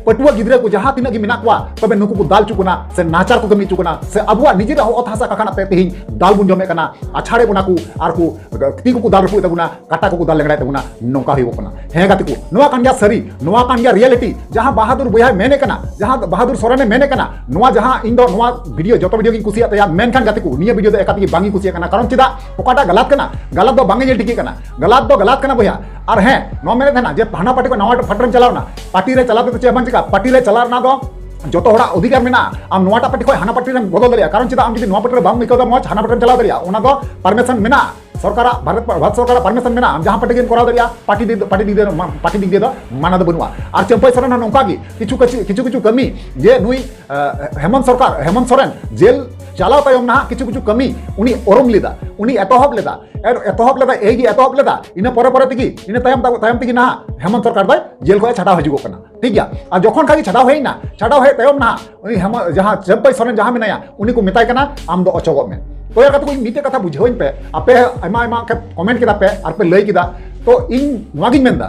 ᱯᱟᱹᱴᱷᱩᱣᱟᱹ ᱜᱤᱫᱽᱨᱟᱹ ᱠᱚ ᱡᱟᱦᱟᱸ ᱛᱤᱱᱟᱹᱜ ᱜᱮ ᱢᱮᱱᱟᱜ ᱠᱚᱣᱟ, ᱛᱚᱵᱮ ᱱᱩᱠᱩ ᱠᱚ ᱫᱟᱞ ᱦᱚᱪᱚ ᱠᱟᱱᱟ ᱥᱮ ᱱᱟᱦᱟᱪᱟᱨ ᱠᱚ ᱠᱟᱹᱢᱤ ᱦᱚᱪᱚ ᱠᱟᱱᱟ ᱥᱮ ᱟᱵᱚᱣᱟᱜ ᱱᱤᱡᱮᱨᱟᱜ ᱚᱛ ᱦᱟᱥᱟ ᱠᱟᱠᱷᱟᱱᱟᱜ ᱛᱮ ᱛᱮᱦᱮᱧ ᱫᱟᱞ ᱵᱚᱱ ᱡᱚᱢᱮᱫ ᱠᱟᱱᱟ, ᱟᱪᱷᱟᱲᱮᱫ ᱵᱚᱱᱟ ᱠᱚ ᱟᱨ ᱠᱚ ᱛᱤ ᱠᱚᱠᱚ ᱫᱟᱞ ᱨᱟᱹᱯᱩᱫ ᱛᱟᱵᱚᱱᱟ, ᱠᱟᱴᱟ ᱠᱚᱠᱚ ᱫᱟᱞ ᱞᱮᱸᱜᱲᱟᱭᱮᱫ ᱛᱟᱵᱚᱱᱟ, ᱱᱚᱝᱠᱟ ᱦᱩᱭᱩᱜᱚᱜ ᱠᱟᱱᱟ᱾ ᱦᱮᱸ ᱜᱟᱛᱮ ᱠᱚ, ᱱᱚᱣᱟ ᱠᱟᱱ ᱜᱮᱭᱟ ᱥᱟᱹᱨᱤ, ᱱᱚᱣᱟ ᱠᱟᱱ ᱜᱮᱭᱟ ᱨᱤᱭᱮᱞᱤᱴᱤ᱾ ᱡᱟᱦᱟᱸ ᱵᱟᱦᱟᱫᱩᱨ ᱵᱚᱭᱦᱟᱭ ᱢᱮᱱᱮᱫ ᱠᱟᱱᱟ, ᱡᱟᱦᱟᱸ ᱵᱟᱦᱟᱫᱩᱨ ᱥᱚᱨᱮᱱᱮ ᱢᱮᱱᱮᱫ ᱠᱟᱱᱟ, ᱱᱚᱣᱟ ᱡᱟᱦᱟᱸ ᱤᱧ ᱫᱚ ᱱᱚᱣᱟ ᱵᱷᱤᱰᱤᱭᱳ, ᱡᱚᱛᱚ ᱵᱷᱤᱰᱤᱭᱳ ᱜᱤᱧ ᱠᱩᱥᱤᱭᱟᱜ ᱛᱟᱭᱟ, ᱢᱮᱱᱠᱷᱟᱱ ᱜᱟᱛᱮ ᱠᱚ, ᱱᱤᱭᱟᱹ ᱵᱷᱤᱰᱤᱭᱳ ᱫᱚ ᱮᱠᱟᱞ ᱛᱮᱜᱮ ᱵᱟᱝ ᱤᱧ ᱠᱩᱥᱤᱭᱟᱜ ᱠᱟᱱᱟ᱾ ᱠᱟᱨᱚᱱ ᱪᱮᱫᱟᱜ? ᱚᱠᱟᱴᱟᱜ ᱜᱟᱞᱟᱛ ᱠᱟᱱᱟ, ᱜᱟᱞᱟᱛ ᱫᱚ ᱵᱟᱝ ᱮ ᱧᱮᱞ ᱴᱷᱤᱠᱮ ᱠᱟᱱᱟ, ᱜᱟᱞᱟᱛ ᱫᱚ ᱜᱟᱞᱟᱛ ᱠᱟᱱᱟ ᱵᱚᱭᱦᱟ᱾ ᱟᱨ ᱦᱮᱸ, ᱱᱚᱣᱟ ᱢᱮᱱᱮᱫ ᱛᱟᱦᱮᱱᱟ ᱡᱮ ᱦᱟᱱᱟ ᱯᱟᱨᱴᱤ ᱠᱷᱚᱱ ᱱᱟᱣᱟ ᱯᱟᱨᱴᱤ ᱨᱮᱢ ᱪᱟᱞᱟᱣ ᱮᱱᱟ, ᱯᱟᱨᱴᱤ ᱨᱮ ᱪᱟᱞᱟᱣ ᱠᱟᱛᱮ ᱪᱮᱫ ᱵᱟᱝ ᱪᱤᱠᱟ, ᱯᱟᱨᱴᱤ ᱨᱮ ᱪᱟᱞᱟᱣ ᱨᱮᱱᱟᱜ ᱫᱚ ᱡᱚᱛᱚ ᱦᱚᱲᱟᱜ ᱚᱫᱷᱤᱠᱟᱨ ᱢᱮᱱᱟᱜᱼᱟ᱾ ᱟᱢ ᱱᱚᱣᱟᱴᱟᱜ ᱯᱟᱨᱴᱤ ᱠᱷᱚᱱ ᱦᱟᱱᱟ ᱯᱟᱨᱴᱤ ᱨᱮᱢ ᱵᱚᱫᱚᱞ ᱫᱟᱲᱮᱭᱟᱜᱼᱟ, ᱠᱟᱨᱚᱱ ᱪᱮᱫᱟᱜ? ᱟᱢ ᱡᱩᱫᱤ ᱱᱚᱣᱟ ᱯᱟᱨᱴᱤ ᱨᱮ ᱵᱟᱢ ᱟᱹᱭᱠᱟᱹᱣ ᱫᱟ ᱢᱚᱡᱽ, ᱦᱟᱱᱟ ᱯᱟᱨᱴᱤ ᱨᱮᱢ ᱪᱟᱞᱟᱣ ᱫᱟᱲᱮᱭᱟᱜᱼᱟ, ᱚᱱᱟ ᱫᱚ ᱯᱟᱨᱢᱤᱥᱚᱱ ᱢᱮᱱᱟᱜᱼᱟ᱾ ᱥᱚᱨᱠᱟᱨᱟᱜ, ᱵᱷᱟᱨᱚᱛ, ᱵᱷᱟᱨᱚᱛ ᱥᱚᱨᱠᱟᱨᱟᱜ ᱯᱟᱨᱢᱤᱥᱚᱱ ᱢᱮᱱᱟᱜᱼᱟ, ᱟᱢ ᱡᱟᱦᱟᱸ ᱯᱟᱨᱴᱤ ᱜᱮᱢ ᱠᱚᱨᱟᱣ ᱫᱟᱲᱮᱭᱟᱜᱼᱟ, ᱯᱟᱨᱴᱤ ᱫᱤᱠ, ᱯᱟᱨᱴᱤ ᱫᱤᱠ ᱫᱤᱭᱮ ᱫᱚ, ᱢᱟ-, ᱯᱟᱨᱴᱤ ᱫᱤᱠ ᱫᱤᱭᱮ ᱫᱚ ᱢᱟᱱᱟ ᱫᱚ ᱵᱟᱹᱱᱩᱜᱼᱟ᱾ ᱟᱨ ᱪᱟᱹᱢᱯᱟᱹᱭ ᱥᱚᱨᱮᱱ ᱦᱚᱸ ᱱᱚᱝᱠᱟ ᱜᱮ ᱠᱤᱪᱷᱩ, ᱠᱤᱪᱷᱩ, ᱠᱤᱪᱷᱩ, ᱠᱤᱪᱷᱩ ᱠᱟᱹᱢᱤ ᱡᱮ ᱱᱩᱭ, ᱟᱸ, ᱦᱮᱢᱚᱱᱛ ᱥᱚᱨᱠᱟᱨ, ᱦᱮᱢᱚᱱᱛ ᱥᱚᱨᱮᱱ ᱡᱮᱞ ᱪᱟᱞᱟᱣ ᱛᱟᱭᱚᱢ ᱱᱟᱦᱟᱜ ᱠᱤᱪᱷᱩ, ᱠᱤᱪᱷᱩ ᱠᱟᱹᱢᱤ ᱩᱱᱤ ᱚᱨᱚᱢ ᱞᱮᱫᱟ, ᱩᱱᱤ ᱮᱛᱚᱦᱚᱵ ᱞᱮᱫᱟ, ᱮ-, ᱮᱛᱚᱦᱚᱵ ᱞᱮᱫᱟ, ᱮᱭ ᱜᱮ ᱮᱛᱚᱦᱚᱵ ᱞᱮᱫᱟ, ᱤᱱᱟᱹ ᱯᱚᱨᱮ ᱯᱚᱨᱮ ᱛᱮᱜᱮ, ᱤᱱᱟᱹ ᱛᱟᱭᱚᱢ, ᱛᱟᱭᱚᱢ ᱛᱮᱜᱮ ᱱᱟᱦᱟᱜ ᱦᱮᱢᱚᱱᱛ ᱥᱚᱨᱠᱟᱨ ᱫᱚᱭ ᱡᱮᱞ ᱠᱷᱚᱱ ᱮ ᱪᱷᱟᱰᱟᱣ ᱦᱤᱡᱩᱜᱚᱜ ᱠᱟᱱᱟ᱾ ᱴᱷᱤᱠ ᱜᱮᱭᱟ? ᱟᱨ ᱡᱚᱠᱷᱚᱱ ᱠᱷᱟᱱ ᱜᱮ ᱪᱷᱟᱰᱟᱣ ᱦᱮᱡ ᱮᱱᱟ, ᱪᱷᱟᱰᱟᱣ ᱦᱮᱡ ᱛᱟᱭᱚᱢ ᱱᱟᱦᱟᱜ ᱩᱱᱤ ᱦᱮᱢᱚ-, ᱡᱟᱦᱟᱸ ᱪᱟᱹᱢᱯᱟᱹᱭ ᱥᱚᱨᱮᱱ ᱡᱟᱦᱟᱸ ᱢᱮᱱᱟᱭᱟ, ᱩᱱᱤ ᱠᱚ ᱢᱮᱛᱟᱭ ᱠᱟᱱᱟ, "ᱟᱢ ᱫᱚ ᱚᱪᱚᱜᱚᱜ ᱢᱮ᱾" ᱛᱚ ᱭᱟᱨ ᱠᱟᱛᱮ ᱠᱚ ᱤᱧ ᱢᱤᱫᱴᱮᱡ ᱠᱟᱛᱷᱟ ᱵᱩᱡᱷᱟᱹᱣᱟᱹᱧ ᱯᱮ, ᱟᱯᱮ ᱟᱭᱢᱟ ᱟᱭᱢᱟ ᱠᱚ ᱠᱚᱢᱮᱱᱴ ᱠᱮᱫᱟ ᱯᱮ ᱟᱨ ᱯᱮ ᱞᱟᱹᱭ ᱠᱮᱫᱟ, ᱛᱚ ᱤᱧ ᱱᱚᱣᱟ ᱜᱤᱧ ᱢᱮᱱᱫᱟ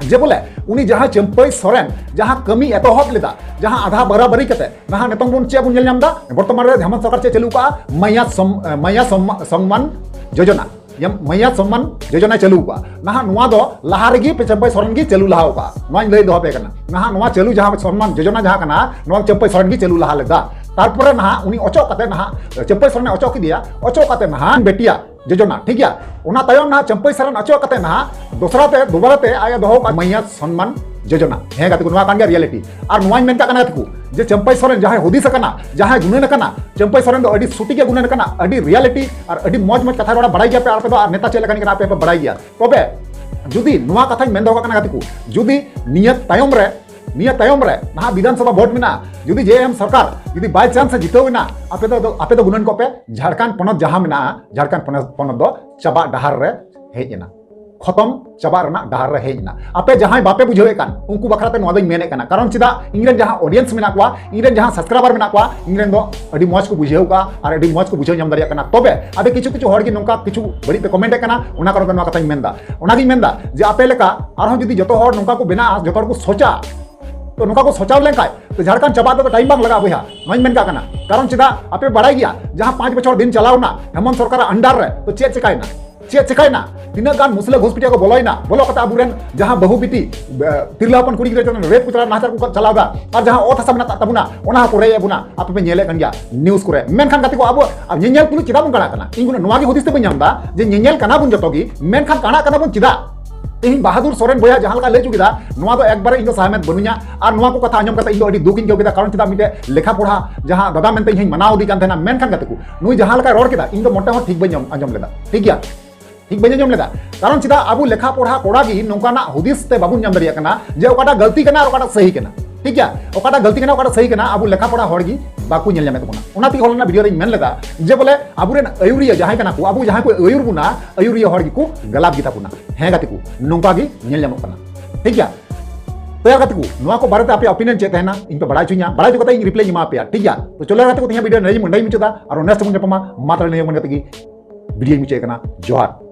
ᱡᱮ ᱵᱚᱞᱮ ᱩᱱᱤ ᱡᱟᱦᱟᱸ ᱪᱟᱹᱢᱯᱟᱹᱭ ᱥᱚᱨᱮᱱ ᱡᱟᱦᱟᱸ ᱠᱟᱹᱢᱤ ᱮᱛᱚᱦᱚᱵ ᱞᱮᱫᱟ, ᱡᱟᱦᱟᱸ ᱟᱫᱷᱟ ᱵᱟᱨᱟᱵᱟᱨᱤ ᱠᱟᱛᱮ ᱱᱟᱦᱟᱜ ᱱᱤᱛᱚᱝ ᱵᱚᱱ ᱪᱮᱫ ᱵᱚᱱ ᱧᱮᱞ ᱧᱟᱢ ᱮᱫᱟ, ᱵᱚᱨᱛᱚᱢᱟᱱ ᱨᱮ ᱦᱮᱢᱚᱱᱛ ᱥᱚᱨᱠᱟᱨ ᱪᱮᱫ ᱪᱟᱹᱞᱩ ᱠᱟᱜᱼᱟ, ᱢᱟᱭᱟ ᱥᱚᱢ-, ᱢᱟᱭᱟ ᱥᱚᱢᱢᱟ-, ᱥᱚᱱᱢᱟᱱ ᱡᱳᱡᱚᱱᱟ᱾ ᱭᱟᱢ ᱢᱟᱭᱟ ᱥᱚᱱᱢᱟᱱ ᱡᱳᱡᱚᱱᱟᱭ ᱪᱟᱹᱞᱩ ᱟᱠᱟᱫᱼᱟ᱾ ᱱᱟᱦᱟᱜ ᱱᱚᱣᱟ ᱫᱚ ᱞᱟᱦᱟ ᱨᱮᱜᱮ ᱪᱟᱹᱢᱯᱟᱹᱭ ᱥᱚᱨᱮᱱ ᱜᱮ ᱪᱟᱹᱞᱩ ᱞᱟᱦᱟ ᱟᱠᱟᱫᱼᱟ᱾ ᱱᱚᱣᱟᱧ ᱞᱟᱹᱭ ᱫᱚᱦᱚ ᱟᱯᱮ ᱠᱟᱱᱟ᱾ ᱱᱟᱦᱟᱜ ᱱᱚᱣᱟ ᱪᱟᱹᱞᱩ ᱡᱟᱦᱟᱸ ᱥᱚᱱᱢᱟᱱ ᱡᱳᱡᱚᱱᱟ ᱡᱟᱦᱟᱸ ᱠᱟᱱᱟ, ᱱᱚᱣᱟ ᱪᱟᱹᱢᱯᱟᱹᱭ ᱥᱚᱨᱮᱱ ᱜᱮ ᱪᱟᱹᱞᱩ ᱞᱟᱦᱟ ᱞᱮᱫᱟ᱾ ᱛᱟᱨᱯᱚᱨᱮ ᱱᱟᱦᱟᱜ ᱩᱱᱤ ᱚᱪᱚᱜ ᱠᱟᱛᱮ ᱱᱟᱦᱟᱜ ᱪᱟᱹᱢᱯᱟᱹᱭ ᱥᱚᱨᱮᱱᱮ ᱚᱪᱚᱜ ᱠᱮᱫᱮᱭᱟ᱾ ᱚᱪᱚᱜ ᱠᱟᱛᱮ ᱱᱟᱦᱟᱜ ᱵᱮᱴᱤᱭᱟ ᱡᱳᱡᱚᱱᱟ, ᱴᱷᱤᱠ ᱜᱮᱭᱟ? ᱚᱱᱟ ᱛᱟᱭᱚᱢ ᱱᱟᱦᱟᱜ ᱪᱟᱹᱢᱯᱟᱹᱭ ᱥᱚᱨᱮᱱ ᱚᱪᱚᱜ ᱠᱟᱛᱮ ᱱᱟᱦᱟᱜ ᱫᱚᱥᱨᱟ ᱛᱮ, ᱫᱩᱵᱟᱨᱟ ᱛᱮ ᱟᱡ ᱮ ᱫᱚᱦᱚ ᱟᱠᱟᱫ ᱢᱟᱭᱟ ᱥᱚᱱᱢᱟᱱ ᱡᱳᱡᱚᱱᱟ᱾ ᱦᱮᱸ ᱜᱟᱛᱮ ᱠᱚ, ᱱᱚᱣᱟ ᱠᱟᱱ ᱜᱮᱭᱟ ᱨᱤᱭᱮᱞᱤᱴᱤ᱾ ᱟᱨ ᱱᱚᱣᱟᱧ ᱢᱮᱱ ᱠᱟᱜ ᱠᱟᱱᱟ ᱜᱟᱛᱮ ᱠᱚ, ᱡᱮ ᱪᱟᱹᱢᱯᱟᱹᱭ ᱥᱚᱨᱮᱱ ᱡᱟᱦᱟᱸᱭ ᱦᱩᱫᱤᱥ ᱟᱠᱟᱱᱟ, ᱡᱟᱦᱟᱸᱭ ᱜᱩᱱᱟᱹᱱ ᱟᱠᱟᱱᱟ, ᱪᱟᱹᱢᱯᱟᱹᱭ ᱥᱚᱨᱮᱱ ᱫᱚ ᱟᱹᱰᱤ ᱥᱚᱴᱷᱤᱠ ᱮ ᱜᱩᱱᱟᱹᱱ ᱟᱠᱟᱱᱟ, ᱟᱹᱰᱤ ᱨᱤᱭᱮᱞᱤᱴᱤ ᱟᱨ ᱟᱹᱰᱤ ᱢᱚᱡᱽ ᱢᱚᱡᱽ ᱠᱟᱛᱷᱟ ᱨᱚᱲᱟ, ᱵᱟᱲᱟᱭ ᱜᱮᱭᱟ ᱯᱮ ᱟᱨ ᱟᱯᱮ ᱫᱚ, ᱟᱨ ᱱᱮᱛᱟ ᱪᱮᱫ ᱞᱮᱠᱟᱱ ᱠᱟᱱᱟ ᱟᱯᱮ ᱯᱮ ᱵᱟᱲᱟᱭ ᱜᱮᱭᱟ᱾ ᱛᱚᱵᱮ ᱡᱩᱫᱤ ᱱᱚᱣᱟ ᱠᱟᱛᱷᱟᱧ ᱢᱮᱱ ᱫᱚᱦᱚ ᱠᱟᱜ ᱠᱟᱱᱟ ᱜᱟᱛᱮ ᱠᱚ, ᱡᱩᱫᱤ ᱱᱤᱭᱟᱹ ᱛᱟᱭᱚᱢ ᱨᱮ, ᱱᱤᱭᱟᱹ ᱛᱟᱭᱚᱢ ᱨᱮ ᱱᱟᱦᱟᱜ ᱵᱤᱫᱷᱟᱱ ᱥᱚᱵᱷᱟ ᱵᱷᱳᱴ ᱢᱮᱱᱟᱜᱼᱟ, ᱡᱩᱫᱤ ᱡᱮ ᱮᱢ ᱥᱚᱨᱠᱟᱨ ᱡᱩᱫᱤ by chance ᱮ ᱡᱤᱛᱟᱹᱣ ᱮᱱᱟ, ᱟᱯᱮ ᱫᱚ, ᱟᱯᱮ ᱫᱚ ᱜᱩᱱᱟᱹᱱ ᱠᱚᱜ ᱯᱮ, ᱡᱷᱟᱲᱠᱷᱚᱸᱰ ᱯᱚᱱᱚᱛ ᱡᱟᱦᱟᱸ ᱢᱮᱱᱟᱜᱼᱟ, ᱡᱷᱟᱲᱠᱷᱚᱸᱰ ᱯᱚᱱᱚᱛ, ᱯᱚᱱᱚᱛ ᱫᱚ ᱪᱟᱵᱟᱜ ᱰᱟᱦᱟᱨ ᱨᱮ ᱦᱮᱡ ᱮᱱᱟ᱾ ᱠᱷᱚᱛᱚᱢ ᱪᱟᱵᱟᱜ ᱨᱮᱱᱟᱜ ᱰᱟᱦᱟᱨ ᱨᱮ ᱦᱮᱡ ᱮᱱᱟ᱾ ᱟᱯᱮ ᱡᱟᱦᱟᱸᱭ ᱵᱟᱯᱮ ᱵᱩᱡᱷᱟᱹᱣᱮᱫ ᱠᱟᱱ, ᱩᱱᱠᱩ ᱵᱟᱠᱷᱨᱟ ᱛᱮ ᱱᱚᱣᱟ ᱫᱚᱧ ᱢᱮᱱᱮᱫ ᱠᱟᱱᱟ᱾ ᱠᱟᱨᱚᱱ ᱪᱮᱫᱟᱜ, ᱤᱧ ᱨᱮᱱ ᱡᱟᱦᱟᱸ audience ᱢᱮᱱᱟᱜ ᱠᱚᱣᱟ, ᱤᱧ ᱨᱮᱱ ᱡᱟᱦᱟᱸ subscriber ᱢᱮᱱᱟᱜ ᱠᱚᱣᱟ, ᱤᱧ ᱨᱮᱱ ᱫᱚ ᱟᱹᱰᱤ ᱢᱚᱡᱽ ᱠᱚ ᱵᱩᱡᱷᱟᱹᱣ ᱠᱟᱜᱼᱟ ᱟᱨ ᱟᱹᱰᱤ ᱢᱚᱡᱽ ᱠᱚ ᱵᱩᱡᱷᱟᱹᱣ ᱧᱟᱢ ᱫᱟᱲᱮᱭᱟᱜ ᱠᱟᱱᱟ᱾ ᱛᱚᱵᱮ ᱟᱹᱰᱤ ᱠᱤᱪᱷᱩ ᱠᱤᱪᱷᱩ ᱦᱚᱲ ᱜᱮ ᱱᱚᱝᱠᱟ ᱠᱤᱪᱷᱩ ᱵᱟᱹᱲᱤᱡ ᱯᱮ comment ᱮᱫ ᱠᱟᱱᱟ, ᱚᱱᱟ ᱠᱟᱨᱚᱱ ᱛᱮ ᱱᱚᱣᱟ ᱠᱟᱛᱷᱟᱧ ᱢᱮᱱᱫᱟ᱾ ᱚᱱᱟᱜᱤᱧ ᱢᱮᱱᱫᱟ ᱡᱮ ᱟᱯᱮ ᱞᱮᱠᱟ ᱟᱨᱦᱚᱸ ᱡᱩᱫᱤ ᱡᱚᱛᱚ ᱦᱚᱲ ᱱᱚᱝᱠᱟ ᱠᱚ ᱵᱮᱱᱟᱜᱼᱟ, ᱡᱚᱛᱚ ᱦᱚᱲ ᱠᱚ ᱥᱚᱪᱟ, ᱛᱚ ᱱᱚᱝᱠᱟ ᱠᱚ ᱥᱚᱪᱟᱣ ᱞᱮᱱᱠᱷᱟᱡ ᱛᱚ ᱡᱷᱟᱲᱠᱷᱚᱸᱰ ᱪᱟᱵᱟᱜ ᱫᱚ time ᱵᱟᱝ ᱞᱟᱜᱟᱜᱼᱟ ᱵᱚᱭᱦᱟ, ᱱᱚᱣᱟᱧ ᱢᱮᱱ ᱠᱟᱜ ᱠᱟᱱᱟ᱾ ᱠᱟᱨᱚᱱ ᱪᱮᱫᱟᱜ, ᱟᱯᱮ ᱵᱟᱲᱟᱭ ᱜᱮᱭᱟ ᱡᱟᱦᱟᱸ ᱯᱟᱸᱪ ᱵᱚᱪᱷᱚᱨ ᱫᱤᱱ ᱪᱟᱞᱟᱣ ᱮᱱᱟ ᱦᱮᱢᱚᱱᱛ ᱥᱚᱨᱠᱟᱨᱟᱜ under ᱨᱮ, ᱛᱚ ᱪᱮᱫ ᱪᱮᱠᱟᱭᱮᱱᱟ? ᱪᱮᱫ ᱪᱮᱠᱟᱭᱮᱱᱟ? ᱛᱤᱱᱟᱹᱜ ᱜᱟᱱ ᱢᱩᱥᱞᱟᱹ ᱜᱷᱩᱥᱯᱮᱴᱤᱭᱟ ᱠᱚ ᱵᱚᱞᱚᱭᱮᱱᱟ, ᱵᱚᱞᱚ ᱠᱟᱛᱮ ᱟᱵᱚᱨᱮᱱ ᱡᱟᱦᱟᱸ ᱵᱟᱹᱦᱩ ᱵᱤᱴᱤ, ᱵᱮ-, ᱛᱤᱨᱞᱟᱹ ᱦᱚᱯᱚᱱ ᱠᱩᱲᱤ ᱜᱤᱫᱽᱨᱟᱹ ᱪᱮᱛᱟᱱ rape ᱠᱚ ᱪᱟᱞᱟᱣ, ᱱᱟᱦᱟᱪᱟᱨ ᱠᱚ ᱪᱟᱞᱟᱣ ᱮᱫᱟ, ᱟᱨ ᱡᱟᱦᱟᱸ ᱚᱛ ᱦᱟᱥᱟ ᱢᱮᱱᱟᱜ ᱛᱟᱵᱚᱱᱟ ᱚᱱᱟ ᱦᱚᱸᱠᱚ ᱨᱮᱡ ᱮᱫ ᱵᱚᱱᱟ, ᱟᱯᱮ ᱯᱮ ᱧᱮᱞᱮᱫ ᱠᱟᱱ ᱜᱮᱭᱟ news ᱠᱚᱨᱮ᱾ ᱢᱮᱱᱠᱷᱟᱱ ᱜᱟᱛᱮ ᱠᱚ, ᱟᱵᱚ ᱟᱵ ᱧᱮᱧᱮᱞ ᱛᱩᱞᱩᱡ ᱪᱮᱫᱟᱜ ᱵᱚᱱ ᱠᱟᱬᱟᱜ ᱠᱟᱱᱟ? ᱤᱧ ᱱᱚᱣᱟ ᱜᱮ ᱦᱩᱫᱤᱥ ᱛᱮ ᱵᱟᱹᱧ ᱧᱟᱢ ᱮᱫᱟ ᱡᱮ ᱧᱮᱧᱮᱞ ᱠᱟᱱᱟ ᱵᱚᱱ ᱡᱚᱛᱚ ᱜᱮ, ᱢᱮᱱᱠᱷᱟᱱ ᱠᱟᱬᱟᱜ ᱠᱟᱱᱟ ᱵᱚᱱ ᱪᱮᱫᱟᱜ? ᱛᱮᱦᱮᱧ ᱵᱟᱦᱟᱫᱩᱨ ᱥᱚᱨᱮᱱ ᱵᱚᱭᱦᱟ ᱡᱟᱦᱟᱸ ᱞᱮᱠᱟ ᱞᱟᱹᱭ ᱦᱚᱪᱚ ᱠᱮᱫᱟ, ᱱᱚᱣᱟ ᱫᱚ ᱮᱠᱵᱟᱨᱮ ᱤᱧ ᱫᱚ ᱥᱟᱦᱢᱮᱛ ᱵᱟᱹᱱᱩᱧᱟ᱾ ᱟᱨ ᱱᱚᱣᱟ ᱠᱚ ᱠᱟᱛᱷᱟ ᱟᱸᱡᱚᱢ ᱠᱟᱛᱮ ᱤᱧ ᱫᱚ ᱟᱹᱰᱤ ᱫᱩᱠ ᱤᱧ ᱟᱹᱭᱠᱟᱹᱣ ᱠᱮᱫᱟ᱾ ᱠᱟᱨᱚᱱ ᱪᱮᱫᱟᱜ, ᱢᱤᱫᱴᱮᱡ ᱞᱮᱠᱷᱟ ᱯᱚᱲᱦᱟ ᱡᱟᱦᱟᱸ ᱫᱟᱫᱟ ᱢᱮᱱᱛᱮ ᱤᱧ ᱦᱚᱸᱧ ᱢᱟᱱᱟᱣ ᱤᱫᱤ ᱠᱟᱱ ᱛᱟᱦᱮᱱᱟ, ᱢᱮᱱᱠᱷᱟᱱ ᱜᱟᱛᱮ ᱠᱚ, ᱱᱩᱭ ᱡᱟᱦᱟᱸ ᱞᱮᱠᱟᱭ ᱨᱚᱲ ᱠᱮᱫᱟ, ᱤᱧ ᱫᱚ ᱢᱚᱴᱮ ᱦᱚᱸ ᱴᱷᱤᱠ ᱵᱟᱹᱧ ᱟᱸᱡᱚᱢ, ᱟᱸᱡᱚᱢ ᱞᱮᱫᱟ᱾ ᱴᱷᱤᱠ ᱜᱮᱭᱟ, ᱴᱷᱤᱠ ᱵᱟᱹᱧ ᱟᱸᱡᱚᱢ ᱞᱮᱫᱟ᱾ ᱠᱟᱨᱚᱱ ᱪᱮᱫᱟᱜ, ᱟᱵᱚ ᱞᱮᱠᱷᱟ ᱯᱚᱲᱦᱟ ᱠᱚᱲᱟ ᱜᱮ ᱱᱚᱝᱠᱟᱱᱟᱜ ᱦᱩᱫᱤᱥ ᱛᱮ ᱵᱟᱵᱚᱱ ᱧᱟᱢ ᱫᱟᱲᱮᱭᱟᱜ ᱠᱟᱱᱟ ᱡᱮ ᱚᱠᱟᱴᱟᱜ ᱜᱟᱹᱞᱛᱤ ᱠᱟᱱᱟ ᱟᱨ ᱚᱠᱟᱴᱟᱜ ᱥᱟᱹᱦᱤ ᱠᱟᱱᱟ᱾ ᱴᱷᱤᱠ ᱜᱮᱭᱟ, ᱚᱠᱟᱴᱟᱜ ᱜᱟᱹᱞᱛᱤ ᱠᱟᱱᱟ, ᱚᱠᱟᱴᱟᱜ ᱥᱟᱹᱦᱤ ᱠᱟᱱᱟ, ᱟᱵᱚ ᱞᱮᱠᱷᱟ ᱯᱚᱲᱦᱟ ᱦᱚᱲ ᱜᱮ ᱵᱟᱠᱚ ᱧᱮᱞ ᱧᱟᱢᱮᱫ ᱛᱟᱵᱚᱱᱟ᱾ ᱚᱱᱟᱛᱮ ᱦᱚᱞᱟᱱᱟᱜ video ᱨᱮᱧ ᱢᱮᱱ ᱞᱮᱫᱟ ᱡᱮ ᱵᱚᱞᱮ ᱟᱵᱚᱨᱮᱱ ᱟᱹᱭᱩᱨᱤᱭᱟᱹ ᱡᱟᱦᱟᱸᱭ ᱠᱟᱱᱟ ᱠᱚ, ᱟᱵᱚ ᱡᱟᱦᱟᱸᱭ ᱠᱚ ᱟᱹᱭᱩᱨ ᱵᱚᱱᱟ, ᱟᱹᱭᱩᱨᱤᱭᱟᱹ ᱦᱚᱲ ᱜᱮᱠᱚ ᱜᱟᱞᱟᱛ ᱜᱮᱛᱟ ᱵᱚᱱᱟ᱾ ᱦᱮᱸ ᱜᱟᱛᱮ ᱠᱚ, ᱱᱚᱝᱠᱟ ᱜᱮ ᱧᱮᱞ ᱧᱟᱢᱚᱜ ᱠᱟᱱᱟ᱾ ᱴᱷᱤᱠ ᱜᱮᱭᱟ, ᱛᱚ ᱭᱟᱨ ᱜᱟᱛᱮ ᱠᱚ, ᱱᱚᱣᱟ ᱠᱚ ᱵᱟᱨᱮᱛᱮ ᱟᱯᱮᱭᱟᱜ opinion ᱪᱮᱫ ᱛᱟᱦᱮᱱᱟ, ᱤᱧ ᱯᱮ ᱵᱟᱲᱟᱭ ᱦᱚᱪᱚᱧᱟ, ᱵᱟᱲᱟᱭ ᱦᱚᱪᱚ ᱠᱟᱛᱮ ᱤᱧ reply ᱤᱧ ᱮᱢᱟ ᱯᱮᱭᱟ᱾ ᱴᱷᱤᱠ ᱜᱮᱭᱟ, ᱛᱚ ᱪᱚᱞᱚ ᱭᱟᱨ ᱜᱟᱛᱮ ᱠᱚ, ᱛᱮᱦᱮᱧᱟᱜ video ᱱᱚᱰᱮᱧ, ᱱᱚᱰᱮᱧ ᱢᱩᱪᱟᱹᱫᱟ᱾ ᱟᱨ next ᱵᱚᱱ ᱧᱟᱯᱟᱢᱟ᱾ ᱢᱟ ᱛᱟᱦᱞᱮ ᱱᱤᱭᱟᱹ ᱢᱮᱱ ᱠᱟᱛᱮ ᱜᱮ video ᱤᱧ ᱢᱩᱪᱟᱹᱫ ᱠᱟᱱᱟ᱾ ᱡᱚᱦᱟᱨ᱾